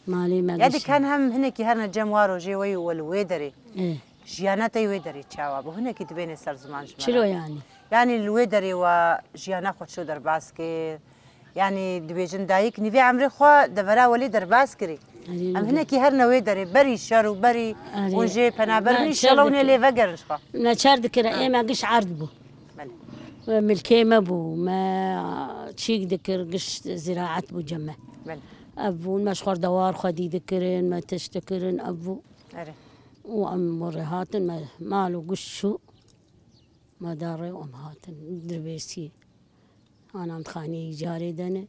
Malê me Yadê giş e. Ken hem hinekî herine cem wa rojê we yî we li wê derê. Eh. Jiyana te yî wê derê çawa bû? Hinekî dibêne ser ziman ji me re. Çilo yanî? Yanî li wê derê we jiyana xwe çilo derbas kir? Yanî dibêjin dayik nîvê emrê xwe devera welê derbas kirî. Erê, Em nîvê. Hinekî herine wê derê, berî şer û berî Erê. Hûn jê penaber bin, Ne, înşallah çer hûn ê dikir. Lê vegerin ji xwe. Ne çer dikir, Ha. Ê me giş erd bû. Belê. Milkê me bû, me çîk dikir, giş ziraet bû cem me. Belê. Ev bûn, me ji xwe dewar xwedî dikirin, me tişt dikirin, ev bû. Erê. Û em bo rê hatin, me mal û giş çû, me da rê û em hatin Dirbêsiyê. Ana em di xaniyê îcarê de ne.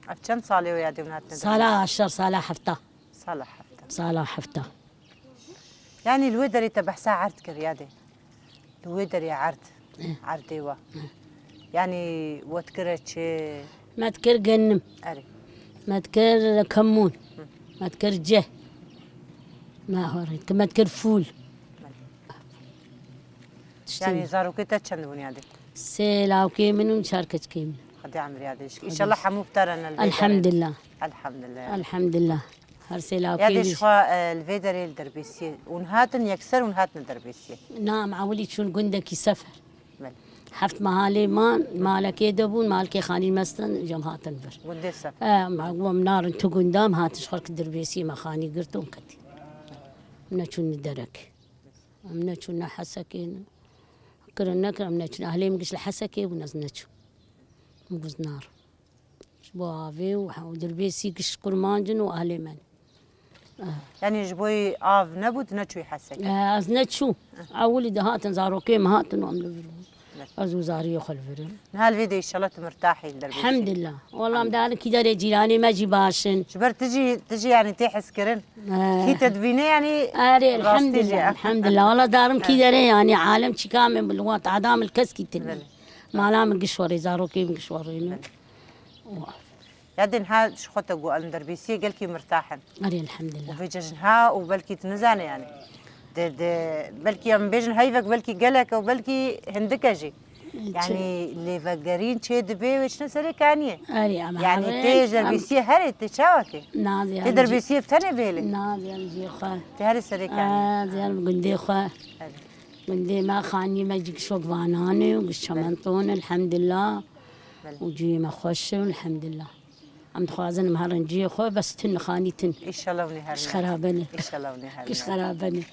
Ev çend salê we Yadê hûn hatine Sala Dirbêsiyê? Aşer, sala hefta. Sala hefta. Sala hefta. Yanî li wê derê te behsa erd kir Yadê. Li wê derê erd. Eh. Erdê we. Eh. Yanî we dikire çi? Me dikir genim. Erê. Me dikir kemûn. Hı. Me dikir cih. Me horê. Me dikir fûl. Belê. Tiştê Yanî min. Zarokê te çend bûn Yadê? Sê lawkê min û çar keçikê min. Xwedê emrê Yadê jî. Xwedê Înşallah jî. Hemû bi te re ne li vê derê. Elhamdülillah. Elhamdülillah. Elhamdülillah. Her sê lawkê Yadê min. Ji xwe, e, li vê derê li Dirbêsiyê. Hûn hatin yekser hûn hatine Dirbêsiyê? Na, em ewilî çûn gundekî sefer. Belê. Heft mehalê man, malekê de bûn, malkê xanî mestin, cem hatin vir. Gundê sefer. E, em, em narin tu gunda, em hatin ji xwe ki Dirbêsiyê me xanî girt û em ketî. Em neçûn li derek. Em neçûn ne Hesekê ne. Kirin nekirin, em neçûn. Ehlê min giş li Hesekê bûn, ez neçûm. Min gund nar. Ji bo avê û he-, û Dirbêsî giş kurmancin û ehlê me ne. Yanî ji bo av nebû, tu neçûyî Hesekê? Eh, ez neçûm. Ewilî dihatin, zarokê min hatin û em li vir bûn. Evet. Ez û zariyê xwe li vir im. Niha li vê de înşallah tu mirtahî li Dirbêsî. Elhamdulillah. Wala em darin kî derê cîranê me jî baş in. Ji ber tu jî, tu jî yanî tê hizkirin. Eh. Kî te dibîne yanî Erê, rastî elhamdulillah, jî. Elhamdulillah. Wala darim kî Evet. derê yanî alem çîka min bi li wan tada min li keskî tune. Evet. Mala min giş werê, zarokê min giş werê ne. Evet. Wah. Ya dê niha ji xwe te got, em Dirbêsiyê gelkî mirtah in. Erê, elhamdulillah. Û vê cejnha û belkî tu nizane yanî. De, de, belkî em bêjin heyvek, belkî gelek û belkî hindike jî. Çi- Yanî lêvegerîn çê dibe wê çine serê kaniyê. Erê, em Yanî herin, tê em Dirbêsiyê herê, tê çawa kê? Na, Tê ziyaret Dirbêsiyê bi tenê bêlê? Na, ziyaret cihê xwe. Tê herê serê kaniyê. Aa, ziyaret gundê xwe. Erê. Gundê me, xanî me cik şok vananê û giş çementon, elhamdulillah. Belê. Û cihê me xweş e, elhamdulillah. Em dixwazin em herin cihê xwe, bes tun xanî tun. Înşallah hûn ê herin. Giş xerabe ne. Înşallah hûn ê herin. Giş xerabe ne.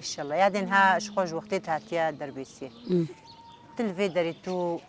Înşallah. Ya dê niha ji xwe ji wextê tu hatiye Dirbêsiyê. Hı. Tu li vê derê tu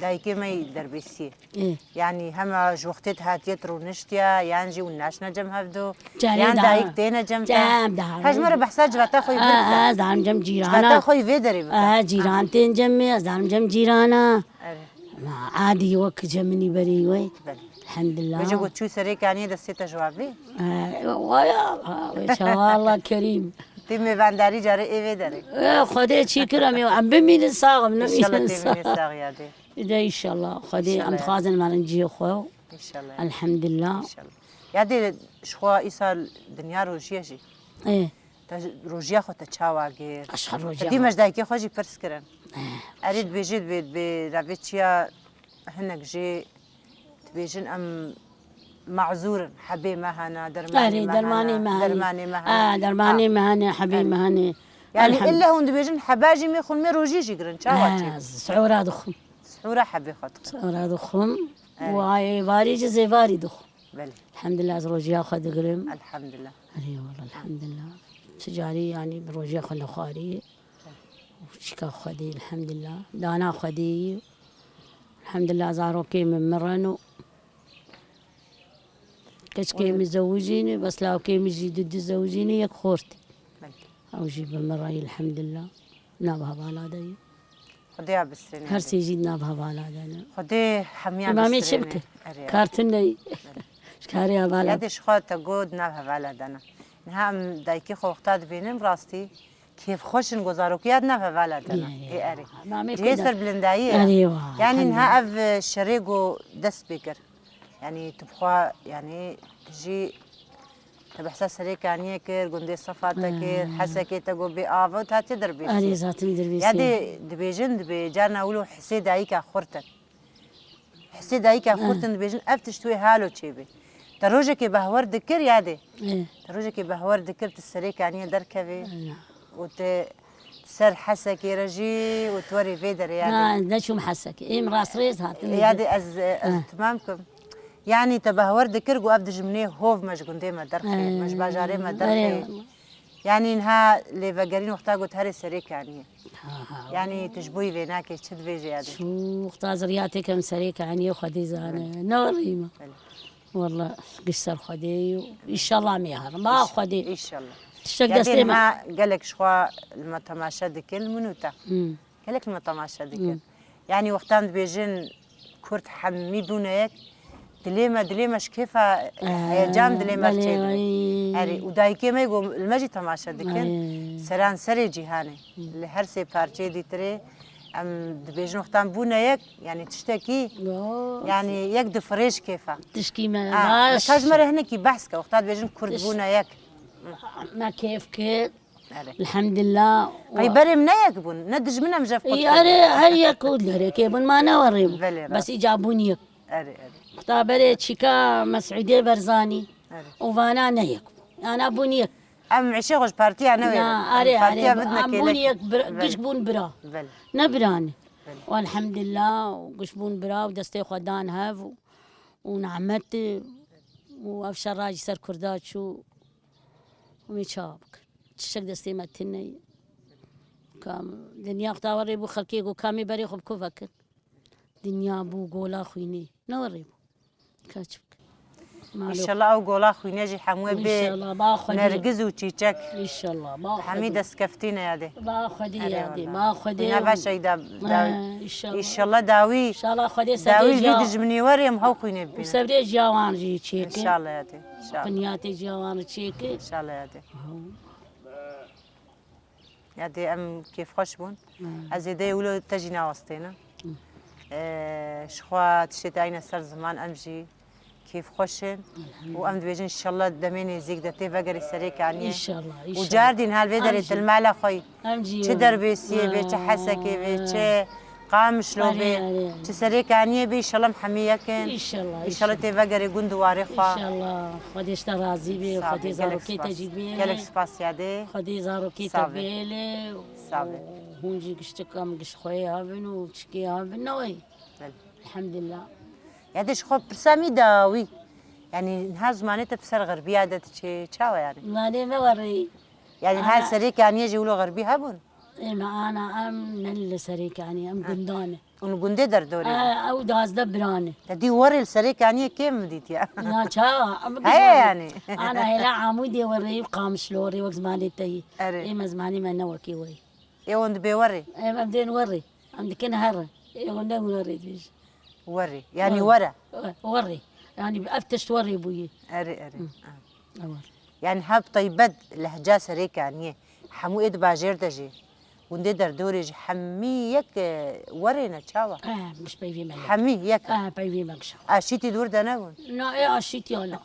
dayikê me yî Dirbêsiyê. Ê. Yanî hema ji wextê tu hatiye tu rûniştiye, yan jî hûn naşine cem hevdu, Carê yan da- dayik têne cem te. Cem da- Hej me re behsa civata xwe yî Aa, bir bike. Ez darim cem cîrana. Civata xwe yî vê derê bike. Aa, cîran tên cem me, ez darim cem cîrana. Erê. Ma adî wek cem min î berî wê. Belê. Elhamdulillah. Bêje got çû serê kaniyê destê te ji wa bê? Aa, waya, ha, wê çawa Allah kerîm. Tê mêvandarî carê ê vê derê. Ê, Xwedê çî kir em ê, em bimînin sax, em nemînin sax. Înşallah tê bimînin sax ya dê. De înşallah. Xwedê em Înşallah. Dixwazin em herin cihê xwe. Înşallah. Elhamdulillah. Înşallah. Ya dê ji xwe îsal dinya rojiye jî. Ê. Te ji, rojiya xwe te çawa girt? Ez xwe rojiya Te dî xwe me ji dayikê xwe jî pirs kirin. Ê. Erê dibêjê dibê, dibê navê çiya hinek jê dibêjin em Mazûr in, hebê me hene, dermanê Erê, me dermanê hene, me hene. Dermanê me hene. Ah, dermanê Ah. me hene, hebê Erê. me hene. Yani Elhem- ille hûn dibêjin heba jî mê xwin mê rojî jî girin. Çawa Ha, çê? Sihura dixwim. Sihura hebê xwe dixwim. Sihura dixwim. Erê. Û ayê varî jî zêvarî dixwim. Belê. Elhamdülillah, ez rojiya xwe digirim. Elhamdülillah. Erê, wala, elhamdülillah. Ticarî, yani, bi rojiya xwe nexwarî. Û çika Xwedê, elhamdülillah. Dana Xwedê. Elhamdülillah, zarokê min mirin û keçikê min zewicîne, bes lawkê min jî du du zewicîne, yek xort. Belê. Ew jî bi min re, elhamdülillah. Nav hevala de ye. Xwedê ya bistrêne. Her sê jî nav hevala de ne. Xwedê hemiyan Îmamê çi bistrêne. bike? Erê, Kar tune ye. Ji karê hevala. Ya de ji xwe te got nav hevala de ne. Niha em dayikê xwe wexta dibînim rastî kêfxweş in, ku zarokiya di nav hevala de ne. Ya, ya, Ê ya. erê. Mamê Cihê ku de- serbilindayî ye. Erê wa, Yani niha elhamdülillah. ev, e, şerê ku dest pê kir. Yani tu bi xwe, yani tu jî te behsa Serêkaniyê kir, gundê Sefa te kir, Hmm. Hesekê te got bê av e, tu hatiye derbêsiyê. Erê, zaten derbêsiyê. Ya dê dibêjin, dibê carna wilo hisê dayika xurt e. Hisê dayika xurt in dibêjin, ev tişt wê halo çêbê. Te rojekê behwer dikir ya dê. Ê. Te rojekê behwer dikir, tu Serêkaniyê derkevê. Ê. Û tu ser Hesekê re jî û tu werê vê derê ya dê. Na, ez neçûm Hesekê. Êm rastrêz hatim. Ya dê ez, ez Ha. timam kim. Yani te behwer dikir ku ev dijminê hov me ji gundê me derxê, me ji bajarê me Ê, derxê. erê wala. Yani niha lêvegerîn wexta got herê Serêkaniyê. Ha, ha. Yani tu ji bo wî vê nakê, çi dibêjê ya dê? Çû wexta ziriyatê kem Serêkaniyê Xwedê zane. Belê. Ne werî me. Belê. Walla giş ser Xwedê û înşallah em ê herin. Ma Xwedê. Înşallah. Tiştek Ya dê destê me. niha gelek ji xwe li me temaşe dikin, min û te. Hmm. Gelek li me temaşe dikin. Hmm. Yani wextan dibêjin Kurd hemî bûne yek, dilê me, dilê me ji kêfa Eh, heyecan dilê me belê, çêdibe. ay. Erê, û dayikê me ku li me jî temaşe dikin, Ay. seranserê cîhanê, Hmm. li her sê parçeyê dîtirê, em dibêjin wextan bûne yek, yani tiştekî, Yo. yani yek difirê ji kêfa. Tişkî me Ha, baş. Ka ji me re hinekî behs ke, wexta dibêjin Kurd Tiş- bûne yek. Me kêf kir. Erê. Elhamdülillah. Qey berê min ne yek bûn, ne dijmin em jev qut Ey, kirin. erê, her yek û derekê bûn, ma ne werê bû. Belê, Bes rast. îca bûn yek. Erê, erê. Xta berê çîka Mesûdê Berzanî. Erê. Û vana ne yek bû. Ana bûn yek. Em îşê xwe ji partiya ne wêrin. Na, Em erê, partiya erê, bidine em bûn kêlek. yek, bir, Belê. giş bûn bira. Belê. Ne birane. Belê. Û elhamdülillah, û giş bûn bira û destê xwe dan hev û, û nehmet û ev şerra jî ser Kurda çû. Hûn ê çawa bikin? Tiştek destê me tune ye. Kam, dinya xwe werê bû xelkê ku kamê berê xwe bi ku vekin. Dinya bû gola xwînê. Ne werê bû. Ka çi bikin? Malo. Înşallah ew gola xwînê jî hemû bê Înşallah, ba Xwedê. nergiz û çîçek. Înşallah, ba Hemî Xwedê. destkeftî ne ya dê. Ba Xwedê Erê ya dê, wala. ba Xwedê. Wîna veşeyda Ha, dawî. înşallah. Înşallah dawî. Înşallah Xwedê Dawî sebrê vî ciya- dijminî werê em hew xwînê û bibîne. sebrê ciya wan jî çêke. Înşallah ya dê. Înşallah. Qinyatê ciya wan çêke. Înşallah ya dê. Ha. Ya dê em kêfxweş bûn. Hmm. Ez êdeyê wilo te jî nawestênim. Hmm. Ee, ji xwe tiştê te ayne ser ziman em jî kêfxweş in. Û em dibêjin înşallah demê nêzîk de tê vegerî Serêkaniyê. Înşallah, Û înşallah. cardîn hal vê Em derê jî. tilmala xwe yî. Em jî Çi ya. Derbêsiyê bê, çi Ha. Hesekê bê, çi Qamişlo Erê, bê, erê. çi Serêkaniyê bê, înşallah em hemî yek in. Înşallah, Înşallah înşallah. tê vegerê gund û warê xwe. Înşallah. Xwedê ji te razî bê, Sağ Xwedê bê, gelek zarokê te spas. jî bêne. Gelek spas ya dê. Xwedê zarokê te Sağ be. bêle. Sağ be. Hûn jî giştik em giş xweyê havin û çikê havin newey. Belê. Elhamdülillah. Ya de ji xwe pirsa mî dawî. Yani niha zimanê te piser xerbiya de diçê çawa yani? Zimanê me werî. Yani niha Ana- Serêkaniyê jî wilo xerbî hebûn? Ê me ana em ne li Serêkaniyê, em Ha. gundan e. Hûn gundê derdorê bûn? E, ew duwazdeh biran e. Te dî werê li Serêkaniyê kêm min dîtiye? Na çawa? Em Heye bizanin. yani. Ana hêla Amûdê werê, Qamişlo werê, wek zimanê te yî. Erê. Ê me zimanê me ne wekî we yî. Ê hûn dibê werê? Em, em dên werê. Em dikin herre. Ê hûn ne werê dibêjin. Werê. Yani Werê. were. Werê. Yani ev tişt werê bûye. Erê, erê. Hı. Ha. Ew werê. Yani heb taybet lehca Serêkaniyê. Hemû ê di bajêr de jî. Gundê derdorê jî hemî yek, e, werê ne çawa? Eh, giş peyvê me yek. Hemî yek. Eh, peyvê me giş. Aşîtî dûr de nebûn? Na, ê aşîtî ala.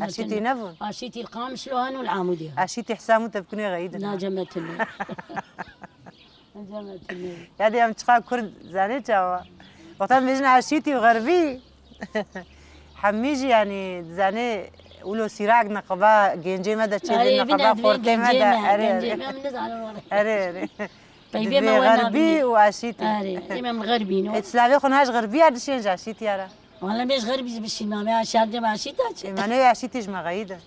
Aşîtî nebûn? Aşîtî li Qamişlo hene û li Amûdê hene. Aşîtî Hesam û Tevkinê xeyîdin. Na, ha. cem me tune. Cem me tune. Ya dê em çiqa Kurd zanê çawa? Wexta em bêjin aşîtî û xerbî. Hemî jî, yanî, dizanê, wilo sîrak niqaba gencê me de çêdin, niqaba xortê me de. Erê, erê. Erê, erê. Divê xerbî û aşîtî. Erê, ê me min xerbîn o. Ê, silavê xwe niha ji xerbiya dişên ji aşîtiya re. Wala me ji xerbî bişîn, me ya şerdê me aşîta çi? Ê, me ne aşîtî ji me xeyî de.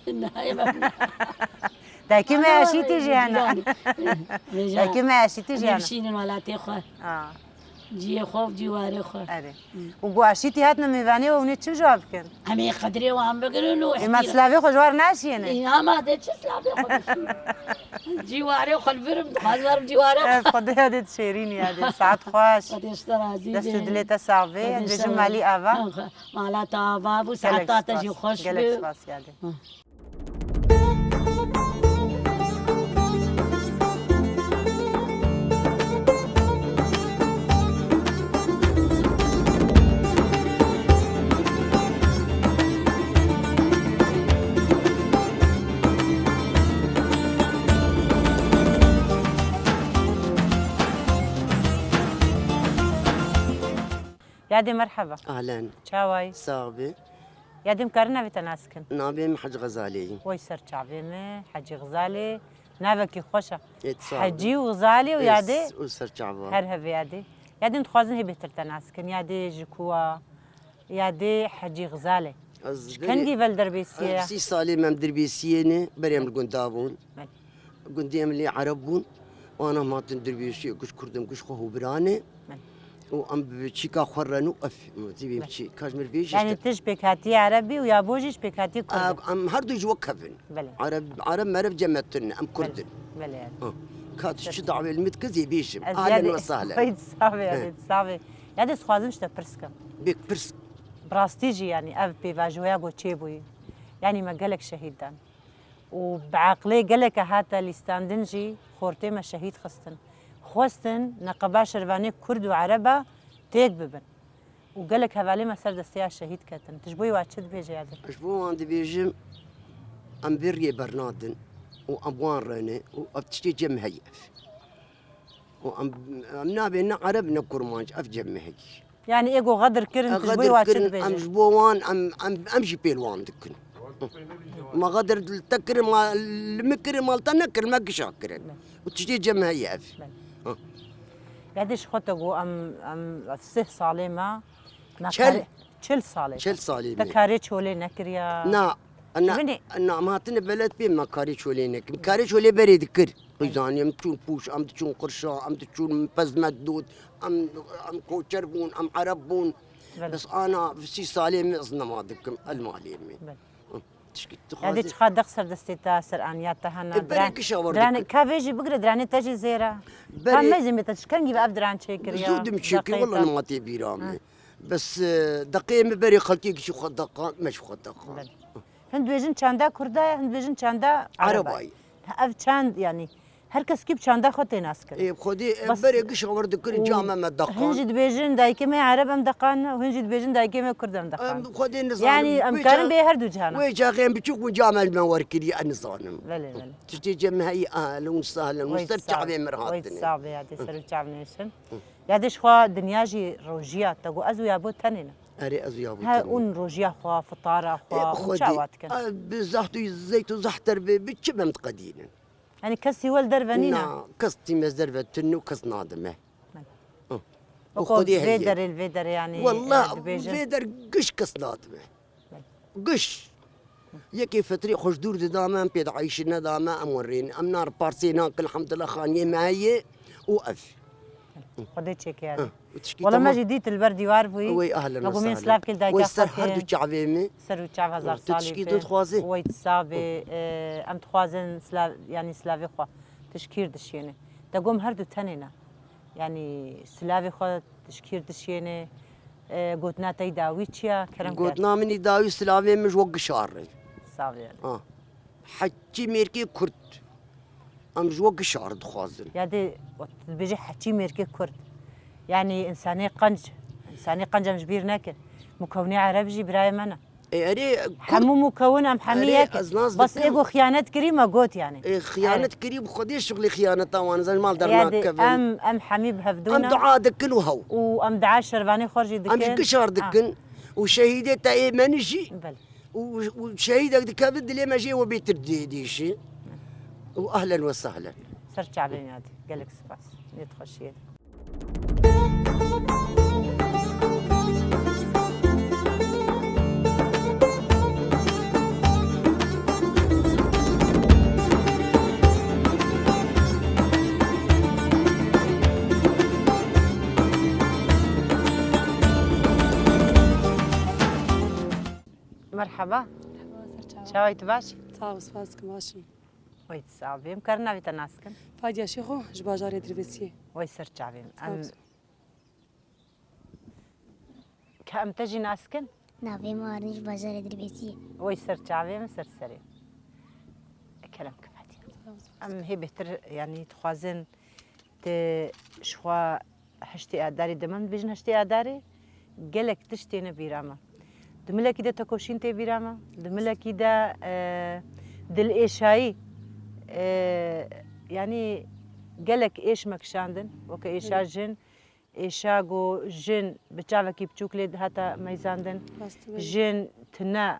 Dakî me aşîtî jî hene. Dakî me aşîtî jî hene. Bişînin welatê xwe. Ciyê xwe û cîwarê xwe. Erê. Û ku aşîtî hatine mêvanê we, hûn ê çi ji wan bikin? Em ê qedrê wan bigirin û... Ê, ma silavê xwe ji wan naşiyêne? Ê, ama de çi silavê xwe bişîne? Cîwarê xwe li vir im, dixwaz werim cîwarê xwe. Ev xwedê ya dê şêrîn ya dê. Saet xweş. Xwedê ji te razî be. Dest û dilê te sax be. Xwedê ji te razî be. Dibêjim malî ava. Mala te ava bû, saeta te jî xweş be. Gelek spas ya dê. Yadê merheba. Ahlen. Çawa yî? Sax be. Yadê em karin navê te nas kin? Navê min Hecî Xezalê ye. Wey ser çavê me, Hecî Xezalê. Navekî xweş e. Ê, sax be. Hecî û Xezalê û Yadê. Û ser çava. Her hevê Yadê. Yadê em dixwazin hê bêhtir te nas kin. Yadê ji ku wa? Yadê Hecî Xezalê. Ji kengî ve li Dirbêsiyê ye? Sî salê me em Dirbêsiyê ne, berê em li gunda bûn. Belê. Gundê em lê Ereb bûn. Wana em hatin Dirbêsiyê, giş Kurd in, giş xwe hûbiran e. Belê. Û em bi çîka xwe re nû ev, em zî bê... Belê. Çî, ka ji mir bêjî. Yanî işte, tu ji pêkhatiyê Ereb î û ya bo jî ji pêkhatiyê Kurd e? Em her du ji wek hev in. Belê. Ereb, Ereb mereb cem me tune, em Kurd in. Belê. Belê, yani. Ha. Ka tu çi dawê li min dikir zê bêjim. Ahlen ve sahlen. Wey sax be, Yadê, sax be. Yadê, dixwazim ji te pirs kim. Bêk pirs. Bi rastî jî, yanî, ev pêvajoya ku çêbûyî. Yanî me gelek şehîd dan. Û bi eqlê geleke hate lîstandin jî xortê me şehîd xistin. Xwestin neqeba şervanê Kurd û Ereba têk bibin. Û gelek hevalê me ser desteya şehîd ketin. Tu ji bo wê wa çi dibêje, Yadê? Ez ji bo wan dibêjim, em vê riyê bernadin û em wan re ne û ev tiştê cem heye ev. Û em, em nabê ne Ereb ne Kurmanc, ev cem me heye. Yanî ê ku xedir kirin, tu ji bo wê wa çi dibêje? Em ji bo wan, em, em, em jî pêl wan dikin. Ma xedir li te kirin, ma li min kirin, ma li te nekirin, me gişa kirin. Belê. Û tiştê cem heye ev. Belê. Ha. Yadê, ji xwe te got em, em sih salê me, me... Çel. Karê, çil salê. Çil salê me. Te karê çolê nekiriya? Na, na, na, em hatine beled pê me karê çolê nekim. Karê çolê berê dikir. Belê. Qîzanî em diçûn pûş, em diçûn qirşa, em diçûn pezmedot, em, em koçer bûn, em Ereb bûn. Belê. Bes ana sî salê me ez nema dikim, el malê me. Belê. Tişkî dixwazî. Yadê, çiqa dex ser destê te, ser aniya te hene? E, berê gişa wer dikin. Ka vê jî bigire, diranê te jî zêr e. Ka mezin be, te ji kengî ve ev diran çêkiriya? Zû dim çêkir, wela nema tê bîra me. Ha. Bes, e, deqeyê me berê xelkê gişî xwe deqan, me jî xwe deqan. Belê. Hin dibêjin çanda Kurda ye, hin dibêjin çanda Ereba ye. Ereba ye. Ha, ev çand, yanî, her kes kî bi çanda xwe tê nas kirin. Ê, xwedê, e, berê gişa wer dikirin, cama me deqan. Hin jî dibêjin dayikê me Ereb em deqan, û hin jî dibêjin dayikê me Kurd em deqan. Em xwedê nizanim. Yanî, em karin bê her du cihana. Wê çaxê em biçûk bûn, cama me wer kiriye, ez nizanim. Belê, belê. Tiştê cem heyî, ahlen û sahlen, û ser çavê me re hatine. Wey sax be, Yadê, ser û çav nêşin. Yadê, ji xwe dinya jî rojiya, te got ez û Yabo tenê ne. Erê, ez û Yabo tenê. He, ûn rojiya xwe, fitara xwe, û çawa dikin? E, bi zeht û zeyt û zehter bi, bi çi bem diqedînin? Yanî kesî we li derve nîne? Na, kes tîmez derve tune û kes nadime. Belê. Hı. Wekî vê derê, li vê derê, yanî, e, dibêjin. Wela, vê der giş kes nadime. Belê. Giş. Yekê fitrê xwe ji dûr dida me, em pê dieyşîne da me, em werên. Em nar parsê nakin, elhamdulillah, xaniyê me heye û ev. Xwedê çêke, Yadê. Hı, û tişkî... Wela me jî dît li ber dîwar bûyî. Wey, ahlen we sahlen. Gomî silav kir dayika xwe. Wey ser her du çavê me. Ser û çav hezar salî be. Tişkî tu dixwazî? Wey sax be, e, em dixwazin silav, yanî silavê xwe. Tişkîr dişiyêne. Te got em her du tenê ne. Yanî silavê xwe tişkîr dişiyêne. E, gotina te yî dawî çi ye? Kerem ke. Gotina min yî dawî, silavê min ji we gişa re. Sax be, Yadê. Ha. Heçî mêrkê Kurd. Em ji we gişa re dixwazin. Yadê, tu dibêjî heçî mêrkê Kurd. Yanî însanê qenc, însanê qenc em ji bîr nekin. Mukewinê Ereb jî birayê me ne. E, erê, Kurd... Hemû mukewin em hemî yek in. Erê, ez nas dikim. Bes ê ku xiyanet kirî me got, yanî. E, xiyanet kirî, bi Xwedê şixulê xiyaneta wan, ez mal dernakevin. Yadê, em, em hemî bi hevdû ne. Em dua dikin û hew. Û em dua şervanê xwe jî dikin. Em ji gişa re dikin. Ha. û şehîdê te ê me jî. Belê. Û, û şehîdek dikeve dilê me jê we bêtir dê-, dêşî. Û ahlen we sahlen. Ser çavên yadî. Gelek spas. Nêt xweşiyê. Merhaba. Merhaba, ser çava. Çawa yî, tu baş? Sağ ol, spas dikim, baş im. Wey, tu sax bî. Em karin navê te nas kin? Fadiya Şêxo, ji bajarê Dirbêsiyê. Wey, ser çavê min. Sağ ol. Em, ka em te jî nas kin? Navê min Arîn, ji bajarê Dirbêsiyê. Wey, ser çavê min, ser serê. Kerem ke Fadiya. Sağ ol. Em hê bêhtir, yanî, dixwazin tu ji xwe heştê Adarê, dema em dibêjin heştê Adarê, gelek tişt têne bîra me. Di milekî de tekoşîn tê bîra me, di milekî de, e, dilêşayî, e, yanî gelek êş me kişandin, weke êşa Hı. jin, êşa ku jin bi çavekî biçûk lê dihata meyzandin, Rast e. jin tune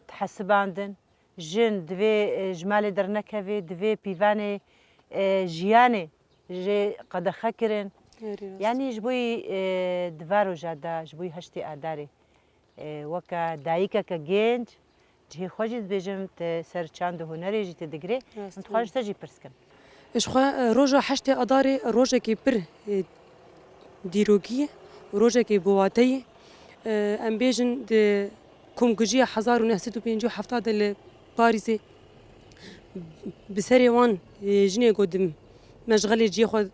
dihesibandin, jin divê, e, ji malê dernekeve, divê pîvanê, e, jiyanê jê qedexe kirin. Erê rast. Yanî ji bo yî, e, di va roja de, ji bo yî heştê Adarê, e, weke dayikeke gênc, cihê xwe jî dibêjim, tu ser çand û hunerê jî tu digirê. Rast Em dixwazin e. ji te jî pirs kin. Ji xwe, e, roja heştê Adarê rojekî pir, e, dîrokî ye û rojekî bi wate ye. E, em bêjin di komkujiya hezar û neh sed û pêncî û heft de li Parîsê bi serê wan, e, jinê ku di meşxelê cihê xwe,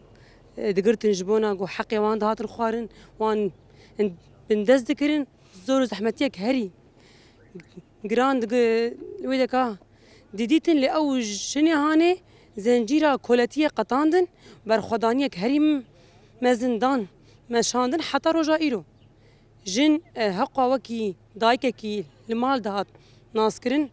e, digirtin ji bona ku heqê wan dihatin xwarin, wan bindest dikirin, zor û zehmetiyek herî giran di wê de ka didîtin, lê ew jinê hanê zencîra koletiyê qetandin, berxwedaniyek herî mezin dan meşandin heta roja îro. Jin, e, heqa wekî dayikekî li mal dihat naskirin,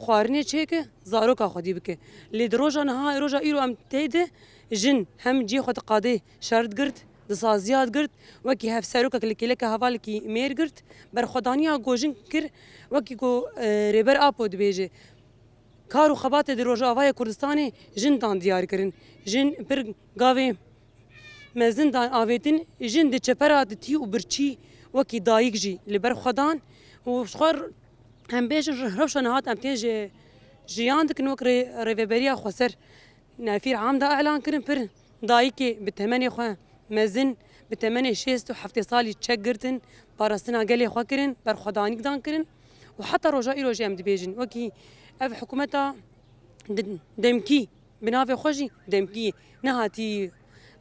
xwarinê çêke, zaroka xwedî bike. Lê di roja niha, roja îro em tê de jin hem cihê xwe diqadê şer digirt, di saziya digirt, wekî hevserokek li kêleka hevalekî mêr girt, berxwedaniya ku jin kir, wekî ku, e, Rêber Apo dibêje, kar û xebatê di Rojavayê Kurdistanê jin dan diyar kirin. Jin pir gavê mezin dan avêtin, jin di çepera di tî û birçî wekî dayik jî li ber xwe dan û ji xwe em bêjin rewşa niha em tê ji jiyan dikin wek rê-, rêveberiya xweser. Nefîr am da elan kirin pir dayikê bi temenê xwe mezin, bi temenê şêst û heftê salî çek girtin, parastina gelê xwe kirin, berxwedanîk dan kirin û heta roja îro jî em dibêjin. Wekî ev hikûmeta di-, demkî, bi navê xwe jî demkî nehatî,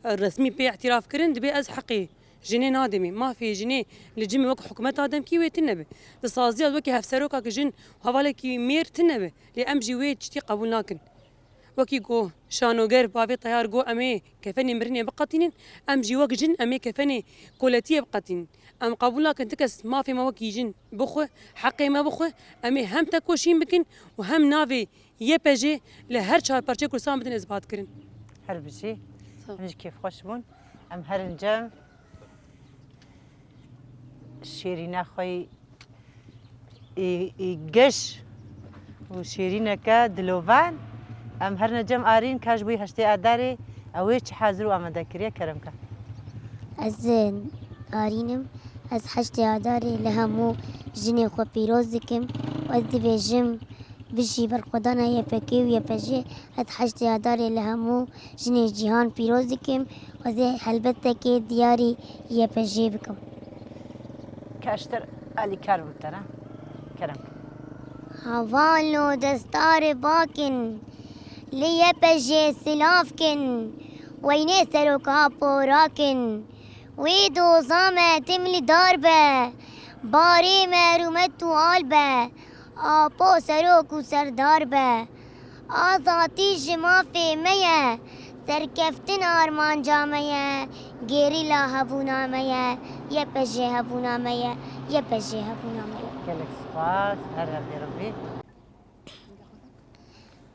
e, resmî pê îtiraf kirin, dibê ez heqê jinê nademî. Mafê jinê li cimê wek hikûmeta demkî wê tune be. Di saziya wekî hevseroka ki jin hevalekî mêr tune be. Lê em jî wê tiştî qebûl nakin. Wekî ku şanoger bavê teyar got, em ê kefenê mirinê biqetînin, em jî wek jin em ê kefenê koletiyê biqetînin. Em qebûl nakin ti kes mafê me wekî jin bixwe, heqê me bixwe, em ê hem tekoşîn bikin û hem navê Y P J li her çar parçeyê Kurdistan bidin îsbatkirin. Her bijî. Sağ ol. Em jî kêfxweş bûn. Em herin cem şêrîna xwe yî, ê, ê geş û şêrîneke dilovan. Em herine cem Arîn ka ji bo heştê Adarê ew ê çi hazir û amade kiriye, kerem ke. Ez, e, Arîn im. Ez heştê Adarê li hemû jinê xwe pîroz dikim. Ez dibêjim, bijî berxwedana Y P G û Y P J. Ez heştê Adarê li hemû jinê cîhan pîroz dikim. Ez ê helbetekê diyarî Y P J bikim. Keştir alîkar bû te re. Kerem. Heval û destarê bakin, li Y P J silav kin, weynê seroka pora kin. Wê doza me tim li dar be, barê me rûmet û al be, Apo serok û serdar be. Azatî ji mafê me ye, serkeftin armanca me ye, gerîla hebûna me ye, Y P J hebûna me ye, Y P J hebûna me ye. Gelek spas, her hevdê Rebbî.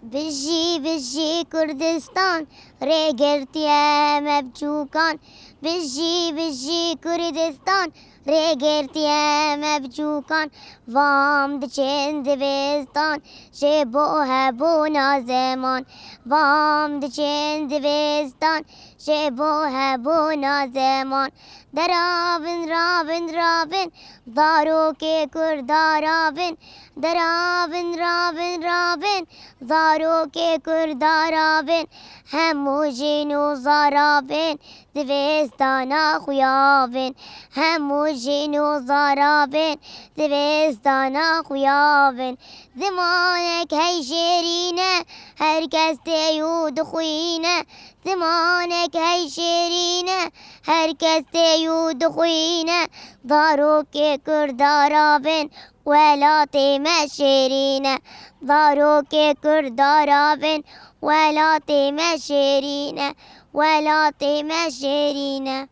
Bijî, bijî Kurdistan, rêgirtiye me biçûkan. Bijî, bijî Kurdistan, Rêgirtiye me biçûkan, vam diçin dibistan, ji bo hebûna zeman. Vam diçin dibistan, ji bo hebûna zeman. Deravin, ravin, ravin, zarokê Kurda ravin. Deravin, ravin, ravin, zarokê Kurda ravin. Hemû jin û zaravin, dibistana xuya bin. Hemû jin û zaravin, dibistana xuya bin. Zimanek hey şêrîn e, her kes tê û dixwîne. Zimanek hey şêrîn e, her kes tê û dixwîne. Zarokê Kurda ravin, welatê me şêrîn e. Zarokê Kurda ravin, welatê me şêrîn e. Welatê me şêrîn e.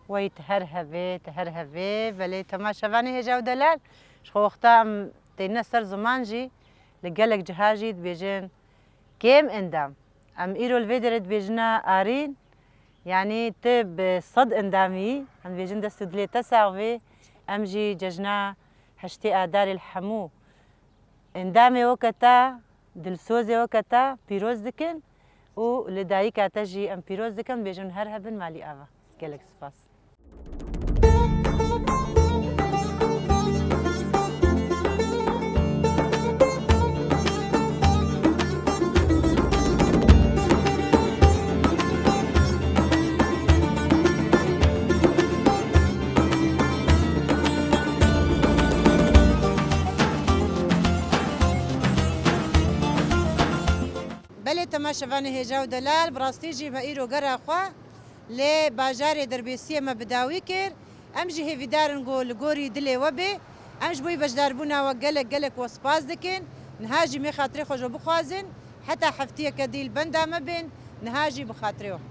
Wey, tu her hevê, tu her hevê. Belê, temaşevanê hêja û delal, ji xwe wexta em têne ser ziman jî, li gelek ciha jî dibêjin kêm endam. Em îro li vê derê dibêjine Arîn, yanî tu bi sed endamî, em dibêjin dest û dilê te sax bê. Em jî cejna heştê Adarê li hemû endamê weke te, dilsozê weke te pîroz dikin û li dayika te jî em pîroz dikin, dibêjin her hebin malî ava. Gelek spas. Belê, temaşevanê hêja û delal, bi rastî jî me îro gera xwe lê bajarê Derbêsiyê me bi dawî kir. Em jî hêvîdar in ku li gorî dilê we bê. Em ji bo beşdarbûna we gelek gelek we spas dikin. Niha jî mê xatirê xwe ji we bixwazin. Heta heftiyeke dî li benda me bên. Niha jî bi xatirê we.